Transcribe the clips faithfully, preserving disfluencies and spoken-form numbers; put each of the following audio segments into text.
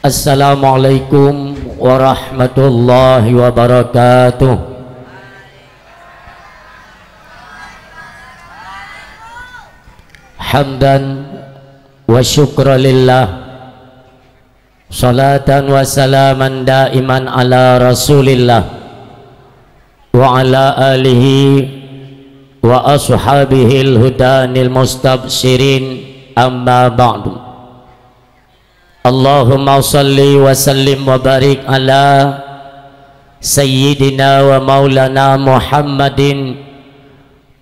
Assalamualaikum warahmatullahi wabarakatuh. Hamdan wa syukra lillah. Salatan wa salaman daiman ala Rasulillah wa ala alihi wa ashabihil hudanil mustabsyirin, amma ba'du. Allahumma salli wa sallim wa barik ala sayyidina wa maulana Muhammadin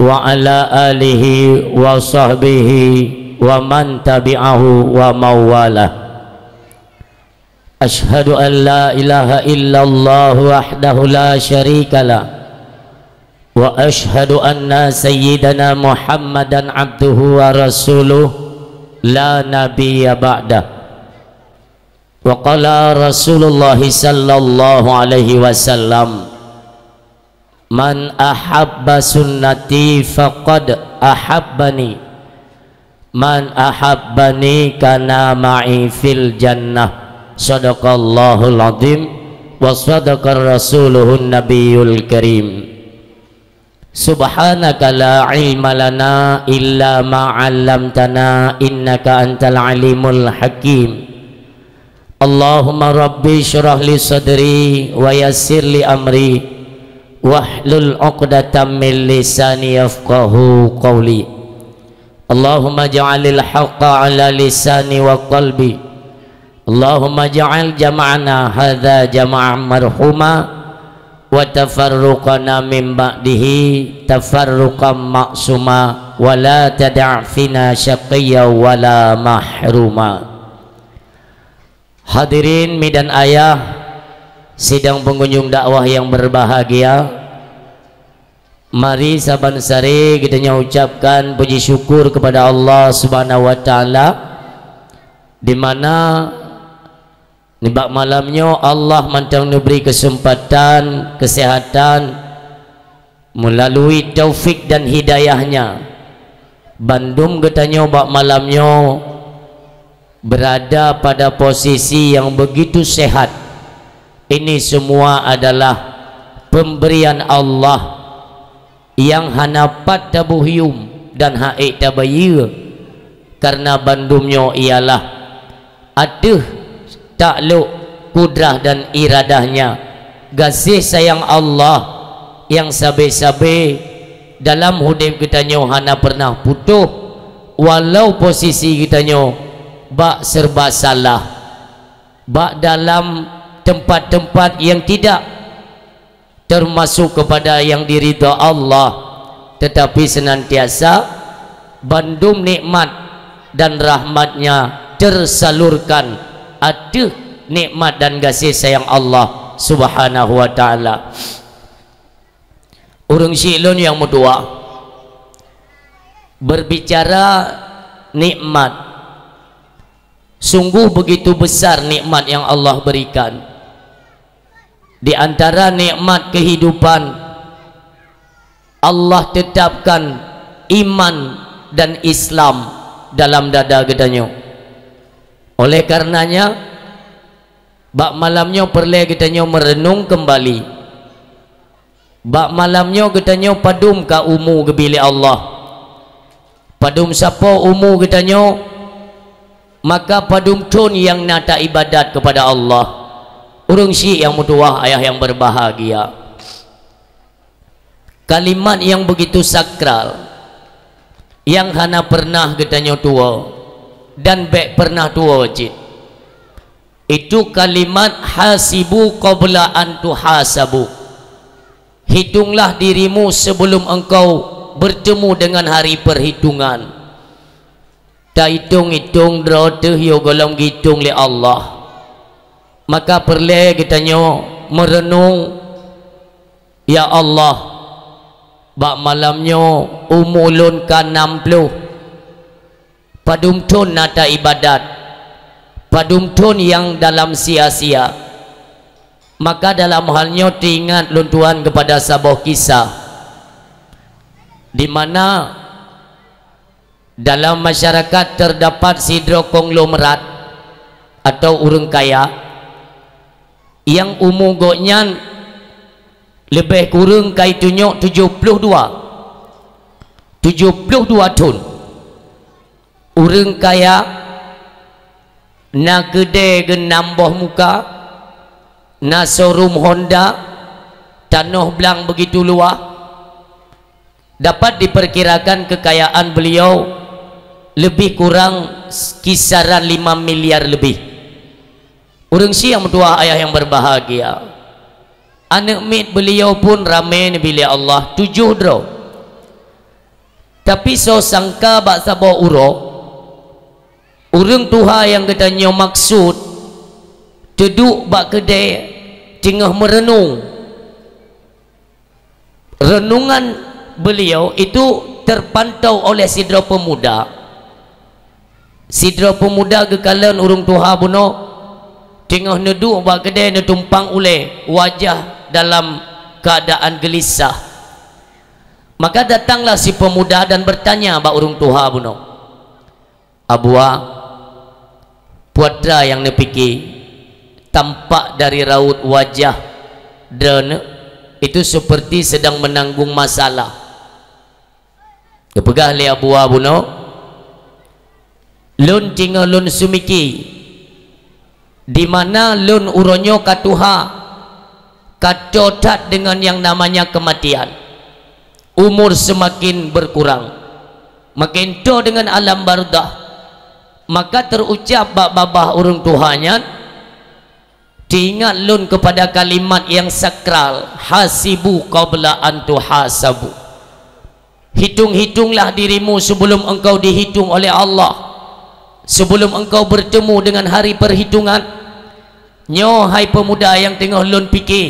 wa ala alihi wa sahbihi wa man tabi'ahu wa mawalah. Asyhadu an la ilaha illallah wahdahu la syarikalah, wa asyhadu anna sayyidana Muhammadan abduhu wa rasuluh, la nabiyya ba'dah. Wa qala Rasulullah sallallahu alaihi wasallam, "Man ahabba sunnati faqad ahabbani, man ahabbani kana ma'i fil jannah." Sadaqallahul azim wa sadaqa rasuluhun nabiyul karim. Subhanaka la ilma lana illa ma 'allamtana innaka antal alimul hakim. Allahumma rabbi syrah li sadri wa yassir li amri wahlul 'uqdatam min lisani yafqahu qawli. Allahumma ja'alil haqqa ala lisani wa qalbi. Allahumma ja'al jama'ana hadza jama'an marhuma wa tafarruqana min ba'dihi tafarruqan ma'suma wa la tada' fina syaqiyya wa la mahruma. Hadirin mi dan ayah sidang pengunjung dakwah yang berbahagia, mari saban sare geutanyoe ucapkan puji syukur kepada Allah Subhanahu wa Taala, di mana nibak malam nyoe Allah mantong neubri keuseumpatan, keuseuhatan, meulalu taufik dan hidayah-Nya, bandum geutanyoe bak malam nyoe beurada pada posisi nyang beugitu seuhat. Ini semua adalah pemberian Allah nyang hana pat taboh yuem dan han ék tabayeue, kareuna bandum nyoe ialah ateueh taklok kudrah dan iradah-Nya, gaséh sayang Allah nyang sabe-sabe dalam udeb geutanyoe hana peureunah putôh, walau posisi geutanyoe bak serba salah, bak dalam teumpat-teumpat nyang tidak teumasok keupada nyang diridha Allah, teutapi seunantiasa bandum nikmat dan rahmat-Nya teusalurkan ateueh nikmat dan gaséh sayang Allah Subhanahu wa Taala. Ureuëng syik lôn nyang meutuwah, berbicara nikmat, sungguh begitu besar nikmat yang Allah berikan. Di antara nikmat kehidupan, Allah tetapkan iman dan Islam dalam dada geutanyoe. Oleh karenanya, bak malam nyoe peureulée geutanyoe meureunong keumbali. Bak malam nyoe geutanyoe padum ka umu geubri lé Allah. Padum sapo umu geutanyoe, maka padum thon nyang na taibadat keupada Allah. Ureuëng syik nyang meutuwah, ayah nyang berbahagia. Kalimat nyang begitu sakral, nyang hana peureunah geutanyoe tuwoe dan bék peureunah tuwoe cit. Itu kalimat hasibu qabla an tuhasabu. Hitunglah dirimu sebelum engkau bertemu dengan hari perhitungan. Taitong-itong droe teuh yo gohlom geuitong lé Allah. Maka peureulée geutanyoe meureunong, "Ya Allah, bak malam nyoe umu lôn ka nam ploh. Padum thon na taibadat, padum thon nyang dalam sia-sia." Maka dalam hal nyoe teuingat lôn tuan keupada saboh kisah, di mana dalam masyarakat teudapat sidroe konglomerat. atau ureuëng kaya nyang umu gobnyan leubeh kureueng ka itunyok tujoh ploh dua. Tujoh ploh dua thon. Ureuëng kaya na keudè geunam boh muka, na showroom Honda, tanoh blang beugitu luwah. Dapat diperkirakan kekayaan beliau lebih kurang kisaran lima miliar lebih. Ureuëng syiek meutuwah ayah nyang berbahagia, aneuëk miet beliau pun ramé neubi lé Allah, tujoh droe. Tapi soe sangka bak saboh uroe, ureuëng tuha nyang geutanyoe maksud teuduek bak keudè teungoh meureunong. Renungan beliau itu terpantau oleh sidroe peumuda. Sidroe peumuda geukalon ureuëng tuha bunoe teungoh neuduek bak keudè neutumpang ulèe, wajah dalam keuadaan geulisah. Maka datanglah si peumuda dan bertanya bak ureuëng tuha bunoe, "Abuwa, peue atra nyang neupike? Tampak dari raut wajah droeneuh itu seperti sedang menanggung masalah." Geupeugah lé Abuwa bunoe, "Lôn teungoh lôn seumiki, di mana lôn uroe nyoe ka tuha, ka toe that deungon nyang namanya keumatian. Umur seumaken beukurang, maken toe deungon alam barzakh." Maka teurucab bak babah ureuëng tuha nyan, teuingat lôn keupada kalimat nyang sakral, "Hasibu qabla an tuhasabu." Hitung-hitunglah dirimu sebelum engkau dihitung oleh Allah, sebelum engkau bertemu dengan hari perhitungan. Nyoe hai peumuda nyang teungoh lôn pike,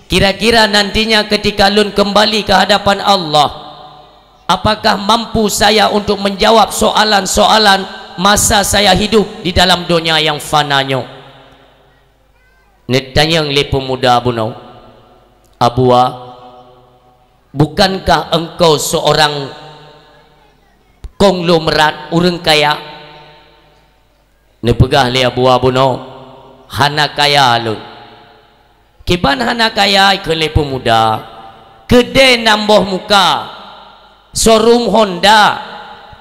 kira-kira nantinya ketika lôn kembali ke hadapan Allah, apakah mampu saya untuk menjawab soalan-soalan masa saya hidup di dalam dunia yang fana nyoe? Neutanyong lé peumuda bunoe, "Abuwa, bukankah engkau seorang konglomerat, ureuëng kaya?" Neupeugah lé Abuwa bunoe, "Hana kaya lôn." "Kiban hana kaya?" kheun lé peumuda. "Keudè nam boh muka, showroom Honda,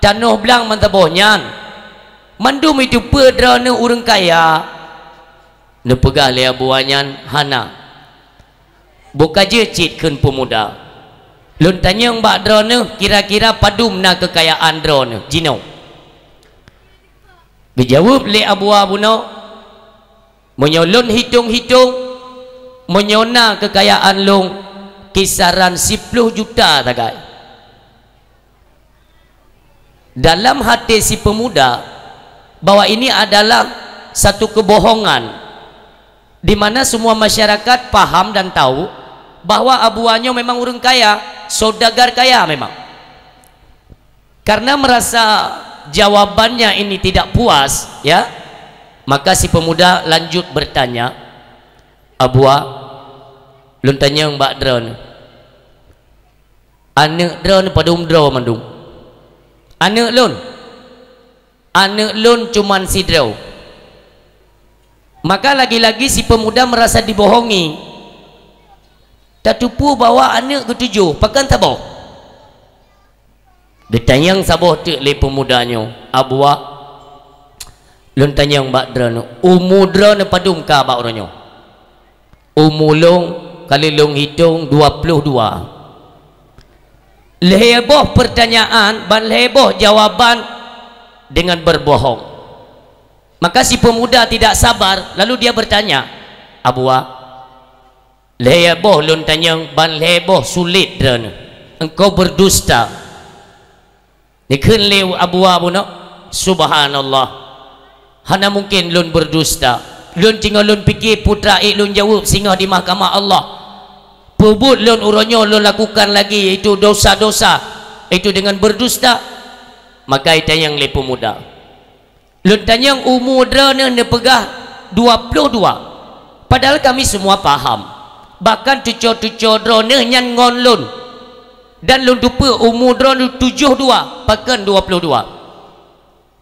tanoh blang mantong boh nyan. Mandum itu peue droeneuh ureuëng kaya?" Neupeugah lé Abuwa nyan, "Hana." "Boh ka jeuet cit," kheun peumuda. "Lôn tanyong bak droeneuh, kira-kira padum na keukayaan droeneuh jinoe?" Geujaweueb lé Abuwa bunoe, "Meunyoe lôn hitong-hitong, meunyoe na keukayaan lôn, kisaran siploh juta sagai." Dalam hati si peumuda bahwa ini adalah satu kebohongan, di mana semua masyarakat paham dan tahu bahwa Abuwa nyoe memang ureuëng kaya, saudagar kaya memang. Karena merasa jawabannya ini tidak puas, ya, maka si pemuda lanjut bertanya, "Abuwa, lôn tanyong bak droeneuh, aneuëk droeneuh padum droe mandum?" "Aneuëk lôn, aneuëk lôn cuman sidroe." Maka lagi-lagi si pemuda merasa dibohongi. Tateupeue bahwa aneuëk geutujoh, pakon saboh? Geutanyong saboh teuk lé pemuda nyoe, "Abuwa, lôn tanyong bak droeneuh, umu droeneuh padum ka bak uroe nyoe?" "Umu lôn, ka lheueh lôn hitong, dua ploh dua." Lhée boh pertanyaan ban lhée boh jawaban dengan berbohong. Maka si pemuda tidak sabar, lalu dia bertanya, "Abuwa, lhée boh lôn tanyong ban lhée boh sulet droeneuh, engkau berdusta." Neukheun lé Abuwa bunoe, "Subhanallah, hana mungken lôn berdusta. Lôn teungoh lôn pike peue teuma ék lôn jaweueb singoh di mahkamah Allah. Peubuet lôn uroe nyoe lôn lakukan lagi, yaitu dosa-dosa, yaitu dengan berdusta." Maka itanyong lé pemuda, "Lôn tanyong umu droeneuh?" Neupeugah, "Dua ploh dua. Padahal kami semua paham, bahkan cuco-cuco droeneuh nyan ngon lôn. Dan lôn teupeue umu droeneuh tujoh dua, pakon dua ploh dua?"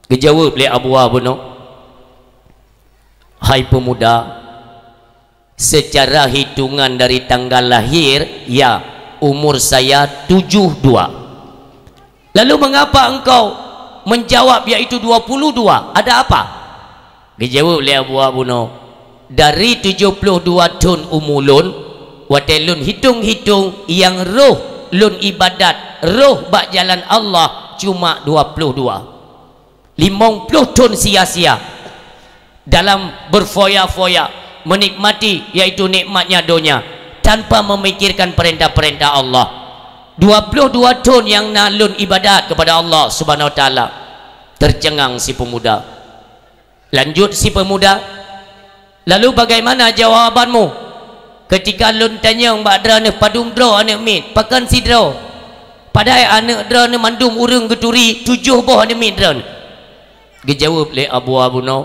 Geujaweueb lé Abuwa bunoe, Hai pemuda, secara hitungan dari tanggal lahir, ya, umur saya tujuh dua. Lalu mengapa engkau menjawab yaitu dua puluh dua? Ada apa? Geujaweueb lé Abu Abuno, dari tujoh ploh dua thon umu lôn, watée lôn hitong-hitong nyang roh lôn ibadat, roh bak jalan Allah cuma dua ploh dua. Limong ploh thon sia-sia dalam berfoya-foya menikmati, yaitu nikmatnya donya, tanpa memikirkan perintah-perintah Allah. Dua ploh dua thon nyang na lôn ibadat kepada Allah Subhanahu wa Taala. Tercengang si pemuda. Lanjut si pemuda, "Lalu bagaimana jawabanmu ketika lôn tanyong bak droeneuh padum droe aneuëk miet, pakon sidroe? Padahai aneuëk droeneuh mandum ureuëng geuturi tujoh boh aneuëk miet droeneuh." Geujaweueb lé Abu Abuno,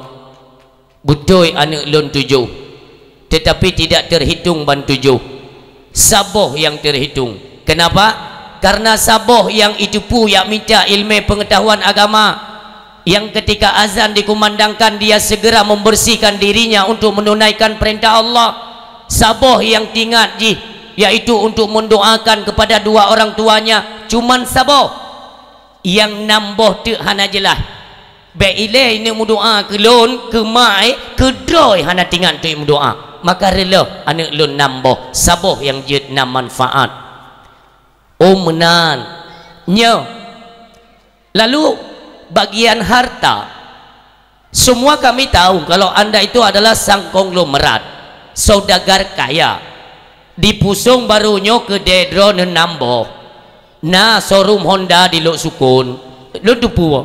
"Beutôi aneuëk lôn tujoh, tetapi tidak terhitung ban tujoh. Saboh nyang terhitung. Kenapa? Karena saboh nyang iteupeue jak mita ilmu pengetahuan agama, nyang ketika azan dikumandangkan dia segera membersihkan dirinya untuk menunaikan perintah Allah. Saboh nyang tingat jih, yaitu untuk mendoakan kepada dua orang tuanya, cuman saboh. Nyang nam boh teuk hana jeulaih. Bék ilée neuk meudoa keu lôn, keu mak, keu droe hana tingat teuk meudoa. Maka reuloh aneuëk lôn nam boh, saboh nyang jeuet na manfaat." Oh meunan. Nyoe. Lalu bagian harta. Semua kami tahu kalau anda itu adalah sang konglomerat, saudagar kaya. Di Pusong Baru nyoe keudée droeneuh nam boh. Na showroom Honda di Lhoksukon, lôn teupeue.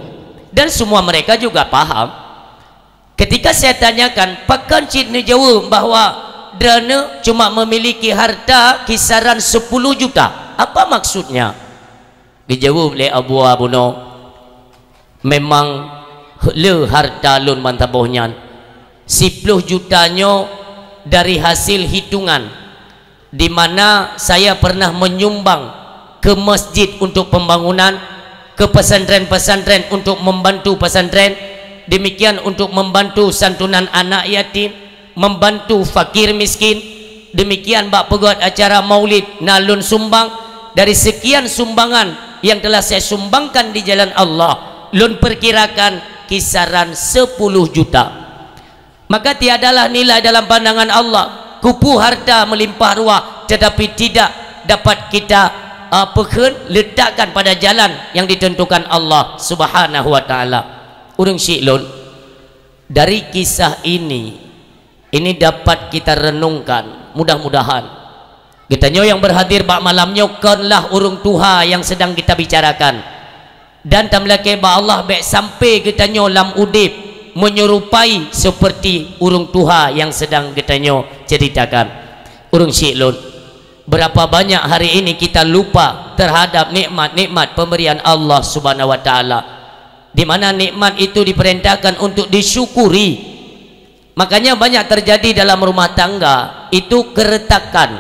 Dan semua mereka juga paham. Ketika saya tanyakan, pakon cit neujaweueb bahwa droeneuh cuma memiliki harta kisaran sepuluh juta? Apa maksudnya? Geujaweueb lé Abu Abuno, "Memang le harta lôn ban saboh nyan. Siploh juta nyoe dari hasil hitungan, di mana saya pernah menyumbang ke masjid untuk pembangunan, ke pesantren-pesantren untuk membantu pesantren, demikian untuk membantu santunan anak yatim, membantu fakir miskin. Demikian bak peugét acara maulid na lôn sumbang, dari sekian sumbangan yang telah saya sumbangkan di jalan Allah, lôn perkirakan kisaran sepuluh juta. Maka tiadalah nilai dalam pandangan Allah kupu harta melimpah ruah, tetapi tidak dapat kita, uh, peukheun letakkan pada jalan yang ditentukan Allah Subhanahu wa Taala." Ureuëng syiek lôn, dari kisah ini, ini dapat kita renungkan. Mudah-mudahan geutanyoe nyang berhadir bak malam nyoe konlah ureuëng tuha nyang sedang kita bicarakan. Dan tameulakée bak Allah bék sampai geutanyoe lam udeb menyerupai seperti ureuëng tuha nyang sedang geutanyoe ceritakan. Ureuëng syiek lôn, berapa banyak hari ini kita lupa terhadap nikmat-nikmat pemberian Allah Subhanahu wa Taala, di mana nikmat itu diperintahkan untuk disyukuri. Makanya banyak terjadi dalam rumah tangga itu keretakan,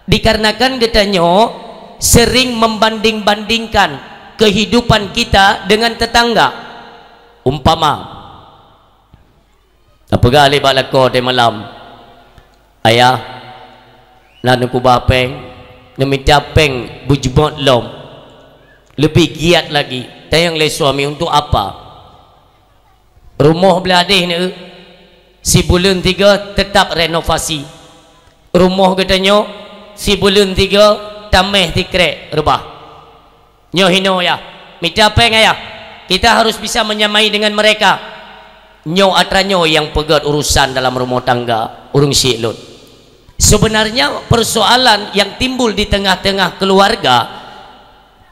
dikarenakan geutanyoe sering membanding-bandingkan kehidupan kita dengan tetangga. Umpama, tapeugah lé bak lakoe teuh malam, "Ayah, na neukubah péng, neumita péng beujeuet lom, leubeh giat lagi." Tanyong lé suami, "Untuk apa?" "Rumoh blah deh neu, sibuleuen tiga tetap renovasi. Rumoh geutanyoe sibuleuen tiga tameh sikrek reubah." "Nyoe hinoe, Yah. Mita péng, Ayah. Kita harus bisa menyamai dengan mereka." Nyoe atra nyoe nyang peugét urusan dalam rumoh tangga, ureuëng syiek lôn. Sebenarnya persoalan yang timbul di tengah-tengah keluarga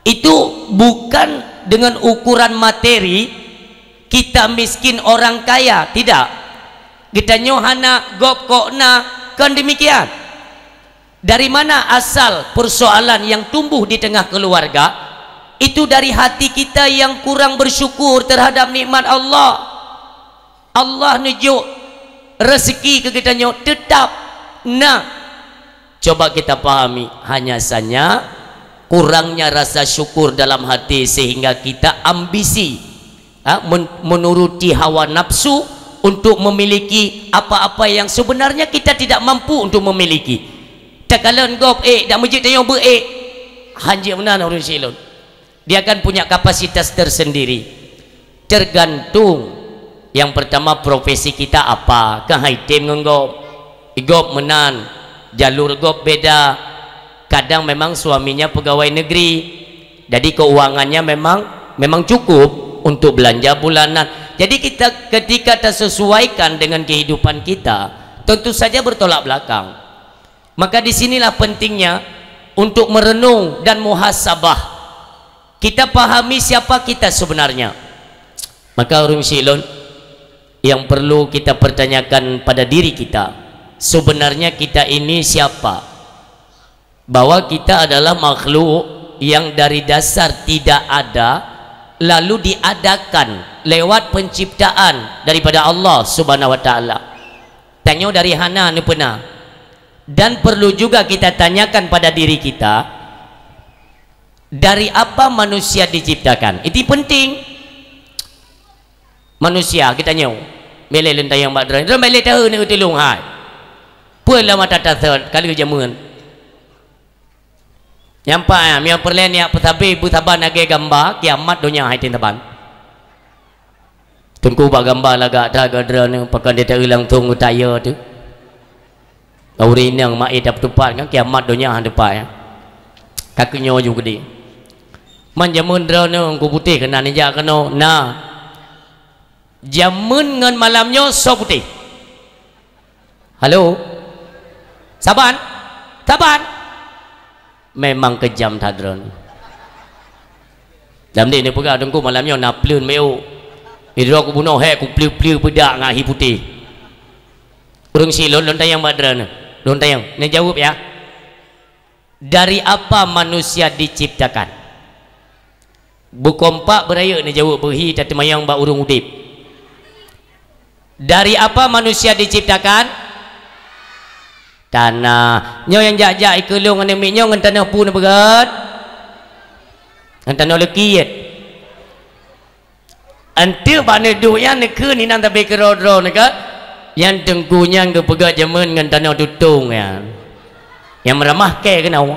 itu bukan dengan ukuran materi, kita miskin orang kaya, tidak. Geutanyoe hana, gob kok na, kon demikian. Dari mana asal persoalan yang tumbuh di tengah keluarga? Itu dari hati kita yang kurang bersyukur terhadap nikmat Allah. Allah neujok rezeki keu geutanyoe tetap na. Coba kita pahami, hanya saja kurangnya rasa syukur dalam hati sehingga kita ambisi, ha, men-, menuruti hawa nafsu untuk memiliki apa-apa yang sebenarnya kita tidak mampu untuk memiliki. Takalon gob ék, dak meujeuet tanyoe beu ék. Hanjeuet meunan ureuëng syik lôn. Dia akan punya kapasitas tersendiri. Tergantung, yang pertama, profesi kita apa, keuhai tem ngon gob. Gob meunan, jalur gob beda. Kadang memang suaminya pegawai negeri, jadi keuangannya memang, memang cukup untuk belanja bulanan. Jadi kita, ketika tersesuaikan dengan kehidupan kita, tentu saja bertolak belakang. Maka di sinilah pentingnya untuk merenung dan muhasabah. Kita pahami siapa kita sebenarnya. Maka ureuëng syik lôn, yang perlu kita pertanyakan pada diri kita, sebenarnya kita ini siapa? Bahwa kita adalah makhluk yang dari dasar tidak ada, lalu diadakan lewat penciptaan daripada Allah Subhanahu wa Taala. Tanyoe dari hana neupeuna. Dan perlu juga kita tanyakan pada diri kita, dari apa manusia diciptakan? Itu penting. Manusia, kita nyoe, milée leuntayang bak droe, droe milée tahu ni tulung hai. Peue lama tata thot kali jameun. Nyampa ya, miang perlée niat peusabe bu saban lagée gamba kiamat donya hai tin saban. Teungku bak gamba lagak that gak droeneuh, pakon dia taeu langsung geutaya tu. Ureuëng inong mak ita peutupat kan kiamat donya han teupah ya. Ka keunyoe ju gede. Man jameun droeneuh ku putéh keunan ijak keunoe na. Jameun ngon malam nyoe soe putéh? Halo? Saban? Saban? Memang keujam that droeneuh. Lam deh neupeugah teungku malam nyoe na pleun meu'uk. Idroe kubunoe hék kupleu-pleu peudak ngon hi putéh. Ureuëng syik lôn, lôn tanyong bak droeneuh. Lôn tanyong, neujaweueb ya. Dari apa manusia diciptakan? Beukompak beurayeuk neujaweueb beuhi tateumayong bak ureuëng udeb. Dari apa manusia diciptakan? Tanah. Nyoe nyang jak-jak ikeulong aneuk miet nyoe ngon tanoh peue neupeugét? Ngon tanoh leukit. Enteuk bak neuduek nyan neukheun inan sabe keudroe-droe neukat. Nyan teungku nyan geupeugét jameun ngon tanoh tutong nyan. Nyang meuramah kée keunoe.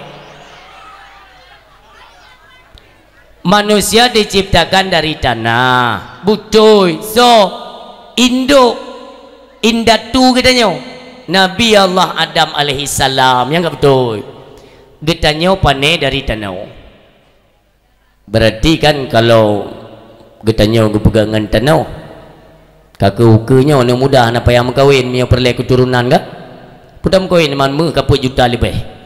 Manusia diciptakan dari tanah. Beutôi. So, induk, indatu geutanyoe. Nabi Allah Adam alaihissalam. Nyang ka beutôi. Geutanyoe pané dari tanoh. Berarti kan kalau geutanyoe geupeugah ngon tanoh, ka keu ukeue nyoe aneuk muda hana payah meukawen meunyoe peureulée keuturonan kan? Peue tameukawen man meuh ka peuet juta leubeh.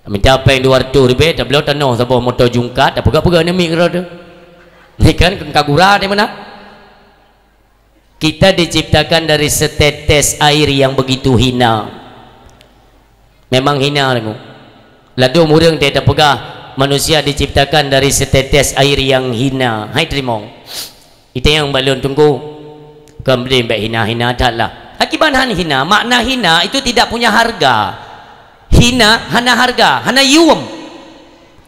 Mita péng dua reutôh ribée, tabloe tanoh saboh moto jungkat, tapeugah-peugah aneuk miet keudroe teuh. Ni kan ka gura di mana? Kita diciptakan dari setetes air yang begitu hina. Memang hina lagu. Ladôm ureuëng teuh tapeugah manusia diciptakan dari setetes air yang hina. Hai teurimong. Itanyong bak lôn teungku. Kon beude bék hina-hina that lah. Akiban han hina, makna hina itu tidak punya harga. Hina hana harga, hana yuem.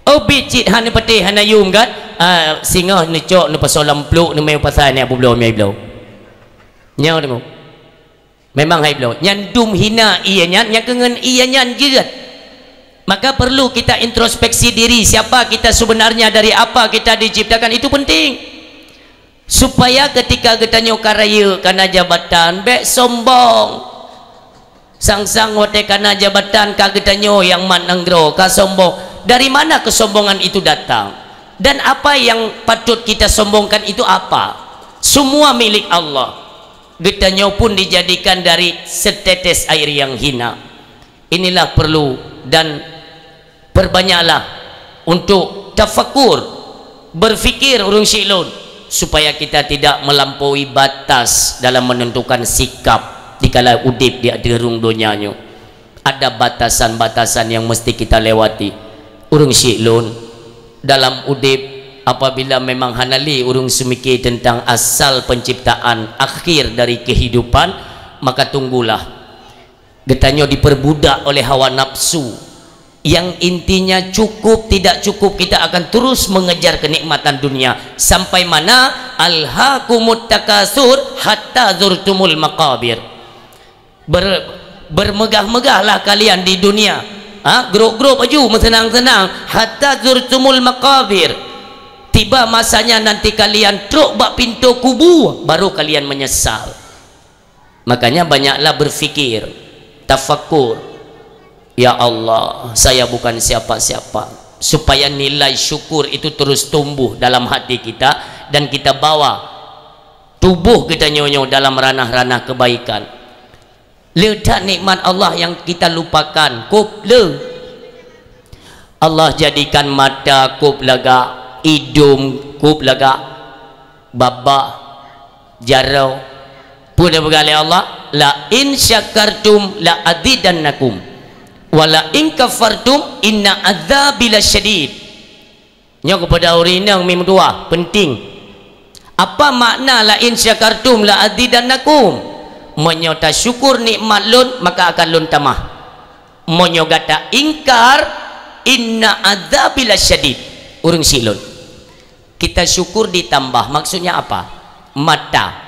Oh, biet cit hana patéh, hana yuem kan? Ah, singoh neucok, neupasoe lam pluek, neumé pasai, neubloe mé bloe. Nyoe teungku. Memang hai bloe. Nyan dum hina ié nyan, nyang keungeun ié nyan jeuet. Maka perlu kita introspeksi diri, siapa kita sebenarnya, dari apa kita diciptakan, itu penting. Supaya ketika geutanyoe ka rayeuk, kana jabatan, bék sombong. Sang-sang watée kana jabatan ka geutanyoe nyang mat nanggroe, ka sombong. Dari mana kesombongan itu datang? Dan apa yang patut kita sombongkan itu apa? Semua milik Allah. Geutanyoe pun dijadikan dari setetes air yang hina. Inilah perlu dan perbanyaklah untuk tafakur, berfikir ureuëng syik lôn, supaya kita tidak melampaui batas dalam menentukan sikap dikala udeb di ateueh rhueng donya nyoe. Ada batasan-batasan yang mesti kita lewati. Ureuëng syik lôn, dalam udeb, apabila memang hana lé ureuëng seumike tentang asal penciptaan akhir dari kehidupan, maka tunggulah. Geutanyoe diperbudak oleh hawa nafsu. Yang intinya cukup tidak cukup, kita akan terus mengejar kenikmatan dunia. Sampai mana "Alhaakumut takasur hatta zurtumul maqabir." Ber-, bermegah-megahlah kalian di dunia. Ha, grop-grop aju, meuseunang-seunang, "hatta zurtumul maqabir." Tiba masanya nanti kalian trok bak pintoe kubu, baru kalian menyesal. Makanya banyaklah berfikir, tafakur, "Ya Allah, saya bukan siapa-siapa." Supaya nilai syukur itu terus tumbuh dalam hati kita dan kita bawa tuboh geutanyoe nyoe dalam ranah-ranah kebaikan. Le that nikmat Allah nyang kita lupakan, kop le. Allah jadikan mata kop lagak, idong kop lagak, babah, jaroe. Peue neupeugah lé Allah? "La in syakartum la azidannakum, wa la in kafartum inna azabi lasyadid." Nyoe keupada ureuëng inong mim dua, penting. Apa makna "la in syakartum la azidannakum"? Meunyoe tasyukur nikmat lôn, maka akan lôn tamah. Meunyoe gata ingkar, "inna azabi lasyadid", ureuëng syiek lôn. Kita syukur ditambah, maksudnya apa? Mata.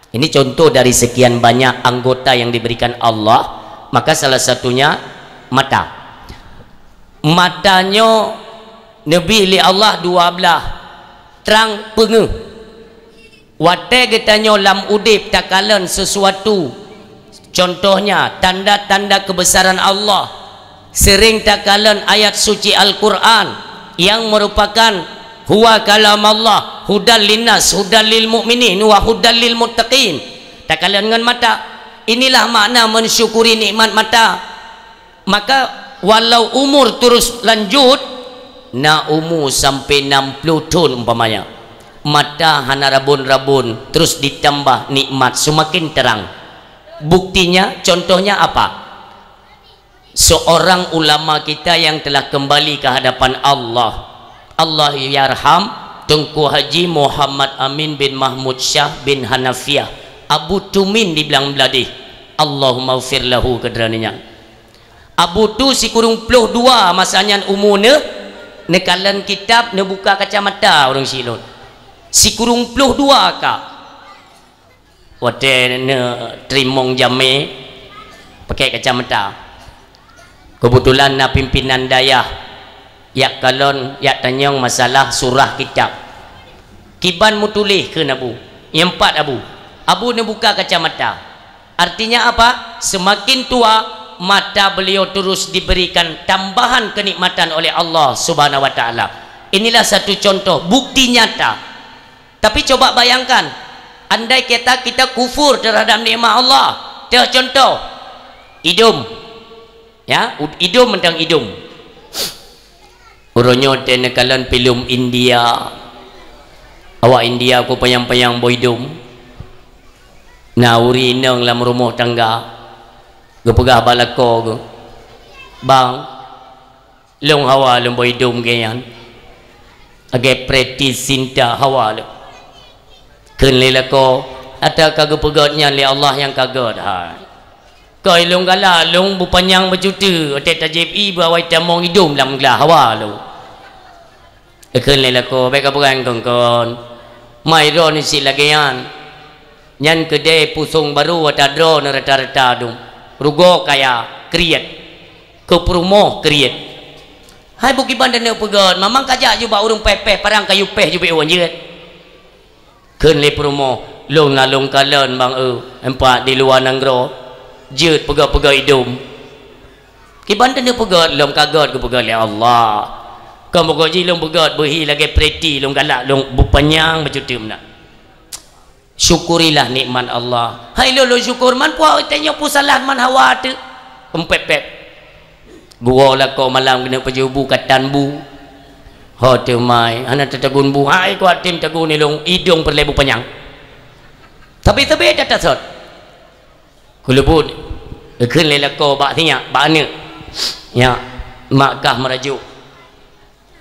Ini contoh dari sekian banyak anggota yang diberikan Allah, maka salah satunya mata. Mata nyoe neubri lé Allah dua blah, trang peungeuh. Watée geutanyoe lam udeb takalon sesuatu, contohnya tanda-tanda kebesaran Allah, sering takalon ayat suci Al-Quran yang merupakan "Huwa kalam Allah, hudan linnas, hudan lil mu'minin, wa hudan lil muttaqin." Takalon ngon mata. Inilah makna mensyukuri nikmat mata. Maka, walau umur terus lanjut, na umu sampai enam puluh thon umpamanya, mata hana rabon-rabon, terus ditambah nikmat, semakin terang. Buktinya, contohnya apa? Seorang ulama kita yang telah kembali ke hadapan Allah, Allah yarham, Teungku Haji Muhammad Amin bin Mahmud Syah bin Hanafiah, Abu Tumin di Blang Bladeh. Allahumma ghfir lahu, keu droeneuh nyan. Abu Tu sikureueng ploh dua masa nyan umu neuh, neukalon kitab, neubuka kacamata ureuëng syiek lôn. Sikureueng ploh dua ka. Watée neuteurimong jamé, pakai kacamata. Keubeutulan na pimpinan dayah jak kalon, jak tanyong masalah surah kitab. Kiban meutuléh kheun Abu, nyang pat Abu. Abu neubuka kacamata. Artinya apa? Semakin tua, mata beliau terus diberikan tambahan kenikmatan oleh Allah Subhanahu wa Taala. Inilah satu contoh bukti nyata. Tapi coba bayangkan, andai kata kita kufur terhadap nikmat Allah. Teuh contoh, idong. Ya, u-, idong mantong idong. Uroe nyoe teuh neukalon filem India. Awak India ku panyang-panyang boh idong. Na ureuëng inong lam rumoh tangga, geupeugah bak lakoe geuh, "Bang, lôn hawa lôn boh idong geuh nyan. Lagée Preity Zinta hawa lôn." Kheun lé lakoe, "Ata ka geupeugét nyan lé Allah nyang ka gét hai. Keu ilong galak lôn beupanyang beucuti, watée tajieb ié beuawai tamong idong lam glah hawa lôn." Kheun lé lakoe, "Bék kapeugah kon-kon. Mai droeneuh cit lagée nyan. Nyan keudée pusong barô ata droeneuh rata-rata dum. Rugoe kaya, kriet. Keu peurumoh kriet." "Hai bukiban taneuk peugét, mamang kajak jubak ureuëng péh-péh parang kayu péh jubek wan jeuet." Kheun lé peurumoh, "Lôn na lôn kalon bang eu, empat di luwa nanggroe, jeuet peugét-peugét idong. Kiban taneuk peugét lom ka gét geupeugét lé Allah. Kon bukon jih lôn peugét beuhi lagée Preity, lôn galak lôn beupanyang beucuti meunan." Syukurilah nikmat Allah. Hai lôn, lôn syukur, man puak tanyoe peusalah man hawa teuh. Empet-pet. Geuwoe lakoe malam keuneuk pajoh bu katan bu. Ho teumai, hana tatagun bu. Hai kuatem tagun ilong, idong peureulée bu panyang. Tapi teubiet tatasot. Kulubut, geukheun lé lakoe bak sinyak, bak aneuk. Nyak, mak kah meurajuk.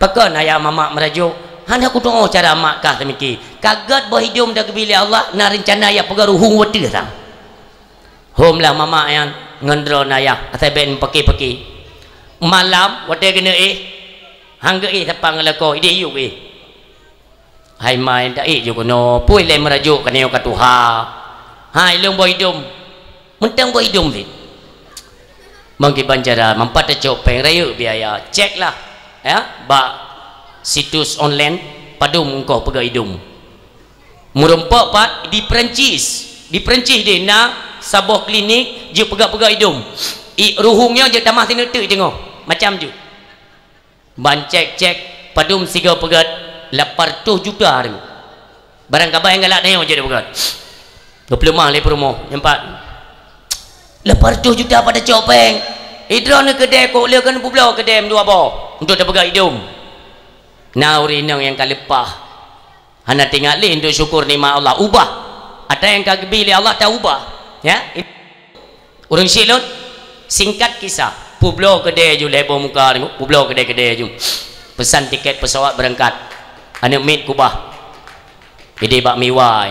Pakon ayah mamak meurajuk? Hana kutuoh cara mak kah teumiki. Ka gét boh idong dageubi lé Allah, na reuncana ya peugah ruhueng watée sang. Hom lah mamak nyan ngon droeneuh ayah, asai bék meupaké-paké. Malam, watée keuneuk éh, han geuéh sapa ngon lakoe, ideh yub éh. Hai mai, taék ju keunoe, pui lé meurajuk keunoe ka tuha. Hai lôn boh idum. Mantong boh idum cit. Meukiban cara, mangat tacok péng rayeuk biaya. Ceklah, ya, bak situs online padum ongkoh peugöt idum. Meurumpok pat di Perancis. Di Perancis deh na saboh klinik jeuet peugöt-peugöt idum. I ruhueng nyoe jeuet tamah sineuk teuk teungoh. Macam jeuet. Ban cek-cek padum sigoe peugöt, lapan reutôh juta ribu. Barang kabai nyang galak tanyoe jeuet peugöt. Geupeuleumah lé peurumoh, nyan pat. Lapan reutôh juta pat tacok péng. Idroeneuh keudè kok lé keuneuk peubloe keudè meudua boh untuk tapeugöt idum. Na ureueng inong nyang ka leupah. Hana teuingat lé untuk syukur nikmat Allah. Ubah. Ata nyang ka geubi lé Allah taubah. Ya. Ureueng syik lôn, singkat kisah. Peubloe keudè ju lhèe boh muka, peubloe keudè-keudè ju. Peusan tiket pesawat beurangkat. Aneuk miet kubah. Idéh bak Miwa,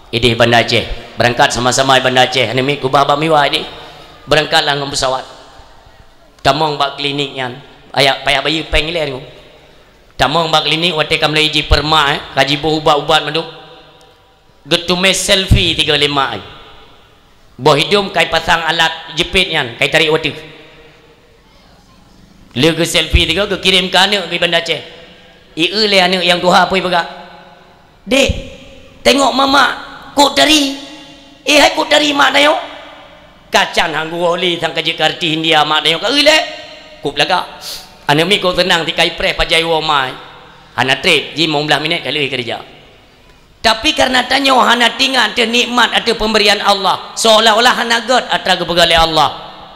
idéh Banda Aceh. Beurangkat sama-sama Banda Aceh. Aneuk miet kubah bak Miwa idéh. Beurangkatlah ngon pesawat. Tamong bak klinik nyan. Payah, payah bayeue péng ilèe nyoe. Tamong bak klinik watèe ka mulai jipeureumak, eh, ka jiboh ubat-ubat mandum. Geuteumé selfie tiga lima ai. Boh idum kai pasang alat jeupet nyan, kai tarék u ateueh. Lheueh geuselfie tiga geukirém keu aneuk di Banda Aceh. Ieu lé aneuk nyang tuha pui peugah, "Dek, tengok mamak, kok tari. Eh, hai kok tari mak tanyoe." Kacan hang geuwoe lé sang ka jeuet keu artis India mak tanyoe ka eu lé. Kop lagak. Aneuk miet kok seunang sikai preh pajan woe mai. Hana trép, jimong blaih minét ka lheueh keureuja. Tapi kareuna tanyoe hana teuingat ateueh nikmat ateueh peumeurian Allah, seolah-olah hana gét atra geupeugah lé Allah.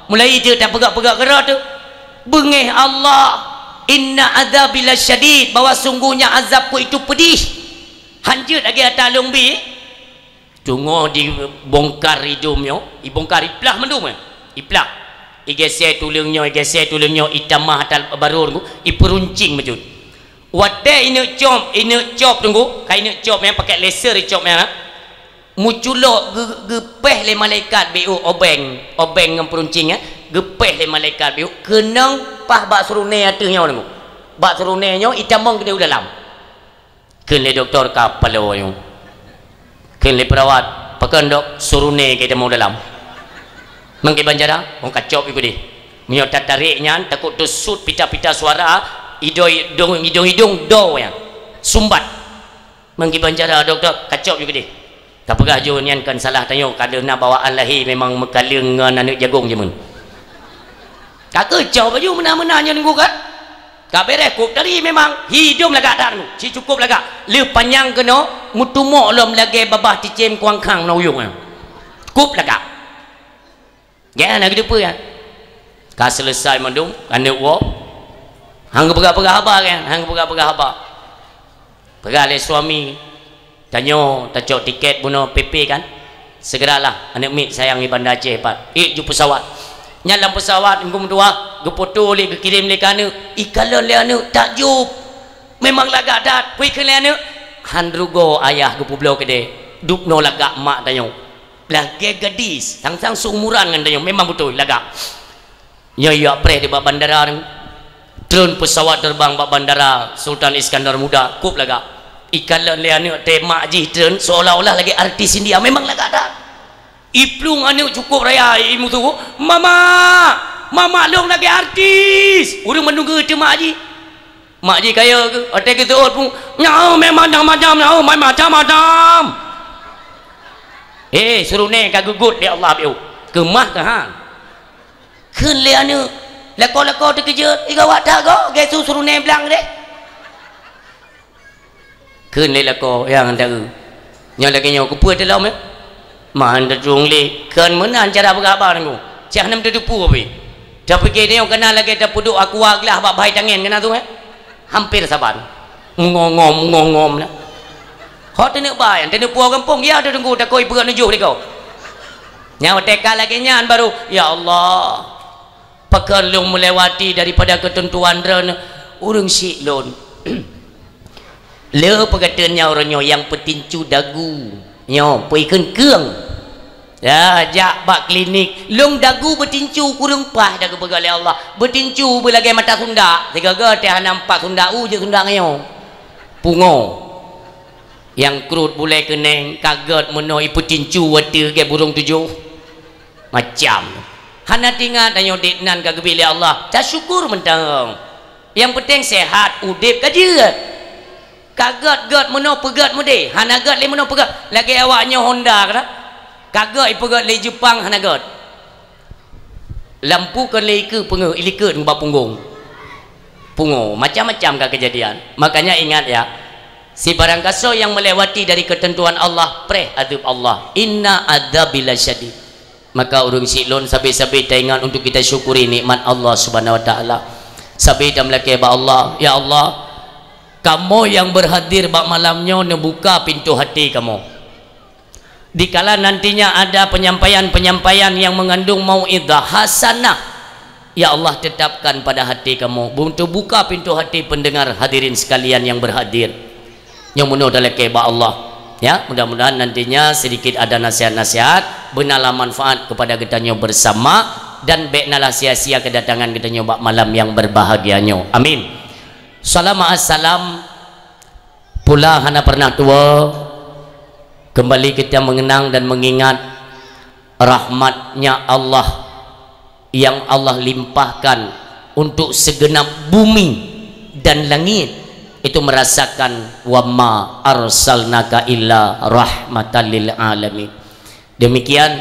Mulai jeuet tapeugah-peugah keudroe teuh, beungéh Allah, "Inna adzabi lasyadid," bahwa sungguhnya azabku itu pedih. Hanjeuet lagèe ata lôn bi. Teungoh dibongkar idum nyoe, ibongkar iplah mandum, eh. Iplah. Igésé tuleueng nyoe, igésé tuleueng nyoe, itamah ata barô, ipeuruncing bacut. Watèe ineuk cop, ineuk cop teungku, ka ineuk cop nyang pakai laser icop nyan, meuculok geu-, geupéh lé malaikat B O obeng, obeng ngon peuruncing nyan, geupéh lé malaikat B O keunong paih bak seurunée ateueh nyoe teungku. Bak seurunée nyoe itamong keudéh u dalam. Kheun lé dokto ka paloe nyoe. Kheun lé peurawat, "Pakon dok seurunée ka itamong u dalam?" Meukiban cara, oh ka cop ikoh deh. Meunyoe tatarék nyan takot teusut pita-pita suara, idong-idong, idong-idong do nyan. Sumbat. Meukiban cara dokto ka cop ikoh deh. Ka peugah ju nyan kon salah tanyoe, ka deuh na bawaan lahé memang meukaleueng ngon aneuk jagong jameun. Ka keuh cop baju meunan-meunan nyan teungku kan. Ka beureh kop tari memang idum lagak that teungku. Ci cukop lagak. Lheueh panyang keunoe meutumok lom lagèe babah ticém kuang khang na uyueng nyan. Kop lagak. Gét hana geuteupeue nyan. Ka seuleusai mandum, aneuk woe. Hang geupeugah-peugah haba nyan, hang geupeugah-peugah haba. Peugah lé suami, "Tanyoe tacok tiket bunoe P P kan? Segeralah, aneuk miet sayang di Banda Aceh pat." Ék ju pesawat. Nyan lam pesawat, Teungku meutuah, geufoto lé, geukirém lé keu aneuk. Ikalon lé aneuk, takjub. Memang lagak that, peue kheun lé aneuk. Han rugoe ayah geupeubloe keudè, dubnoe lagak mak tanyoe. Lagèe gadis, sang-sang seumuran ngon tanyoe, memang beutôi lagak. Nyoe jak preh di bak bandara nyoe. Treun pesawat terbang bak bandara Sultan Iskandar Muda, kop lagak. Ikalon lé aneuk teuh mak jih treun seolah-olah lagèe artis India, memang lagak that. Iplueng aneuk cukop raya imusoh, "Mama, mama lôn lagèe artis." Ureueng meununggu teuh mak jih. Mak jih kaya keu, watèe geuseuôt pun, "Nyaeu memang macam-macam, nyaeu memang macam-macam." Eh, seurunée ka geugot lé Allah biôh. Keumah keuhan. Kheun lé aneuk, lakoe-lakoe teukeujot, igawat that goe, geusu seurunée blang deh. Kheun lé lakoe nyang teu. Nyoe lagèe nyoe, keupeue teulom, eh? Mah han teutueng lé, kheun meunan cara peugah haba nangku. Cah nem teuteupeue pih. Tapike nyoe kana lagèe tapeuduek aqua glah bak bahai tangen kana tu, eh? Hamper saban. Ngom-ngom, ngom-ngom na. Ho teuneuk ba nyan, teuneuk puwoe gampông, ya teudeungku takoi peugah nujoh lé gob. Nyan watèe ka lagèe nyan baru, "Ya Allah, pakon lôn meulewati daripada keuteuntuan Droeneuh, ureueng syik lôn." Le peukateuen nyan uroe nyoe nyang peutincu dagu. Nyoe, peue ikheun keueng. Ya, jak bak klinik. Lôn dagu beutincu kureueng paih dagu peugah lé Allah. Beutincu beulagèe mata sundak. Sigoe-goe teuh hana empat sundak, u jeuet sundak ngeuyue. Pungo. Nyang krot bulèe keuneng, ka gèt meunoe ipeutincu watèe gèt burông tujoh. Macam. Hana teuingat tanyoe udép nan ka geubri lé Allah. Tasyukur mantong. Nyang peunteng seuhat, udép ka jeuet. Ka gèt-gèt meunoe peugèt meudéh, hana gèt lé meunoe peugèt. Lagèe awak nyoe Honda ka. Ka gèt ipeugèt lé Jepang hana gèt. Lampu kon lé ikeue peungeuh, ilikot ngon bak punggong. Pungo, macam-macam ka keujadian. Makanya ingat ya, sibarang gasoe nyang melewati dari ketentuan Allah, preh azab Allah. Inna adzabi lasyadid. Maka ureueng siklon sabe-sabe taingat untuk kita syukuri nikmat Allah Subhanahu wa taala. Sabe tameulakèe bak Allah, "Ya Allah, kamoe nyang berhadir bak malam nyoe neubuka pintoe hati kamoe." Dikala nantinya ada penyampaian-penyampaian yang mengandung mau'izah hasanah, ya Allah, tetapkan pada hati kamoe. Beuteubuka pintoe hati pendengar hadirin sekalian yang berhadir. Nyoe meunoe talakèe bak Allah. Ya, mudah-mudahan nantinya sedikit ada nasihat-nasihat, beunalah manfaat kepada geutanyoe bersama, dan bèk nalah sia-sia kedatangan geutanyoe bak malam yang berbahagia nyoe. Amin. Salam, assalam. Pula hana pernah tuwoe, kembali kita mengenang dan mengingat rahmat-Nya Allah yang Allah limpahkan untuk segenap bumi dan langit itu merasakan, "Wa ma arsalnaka illa rahmatan lil alamin." Demikian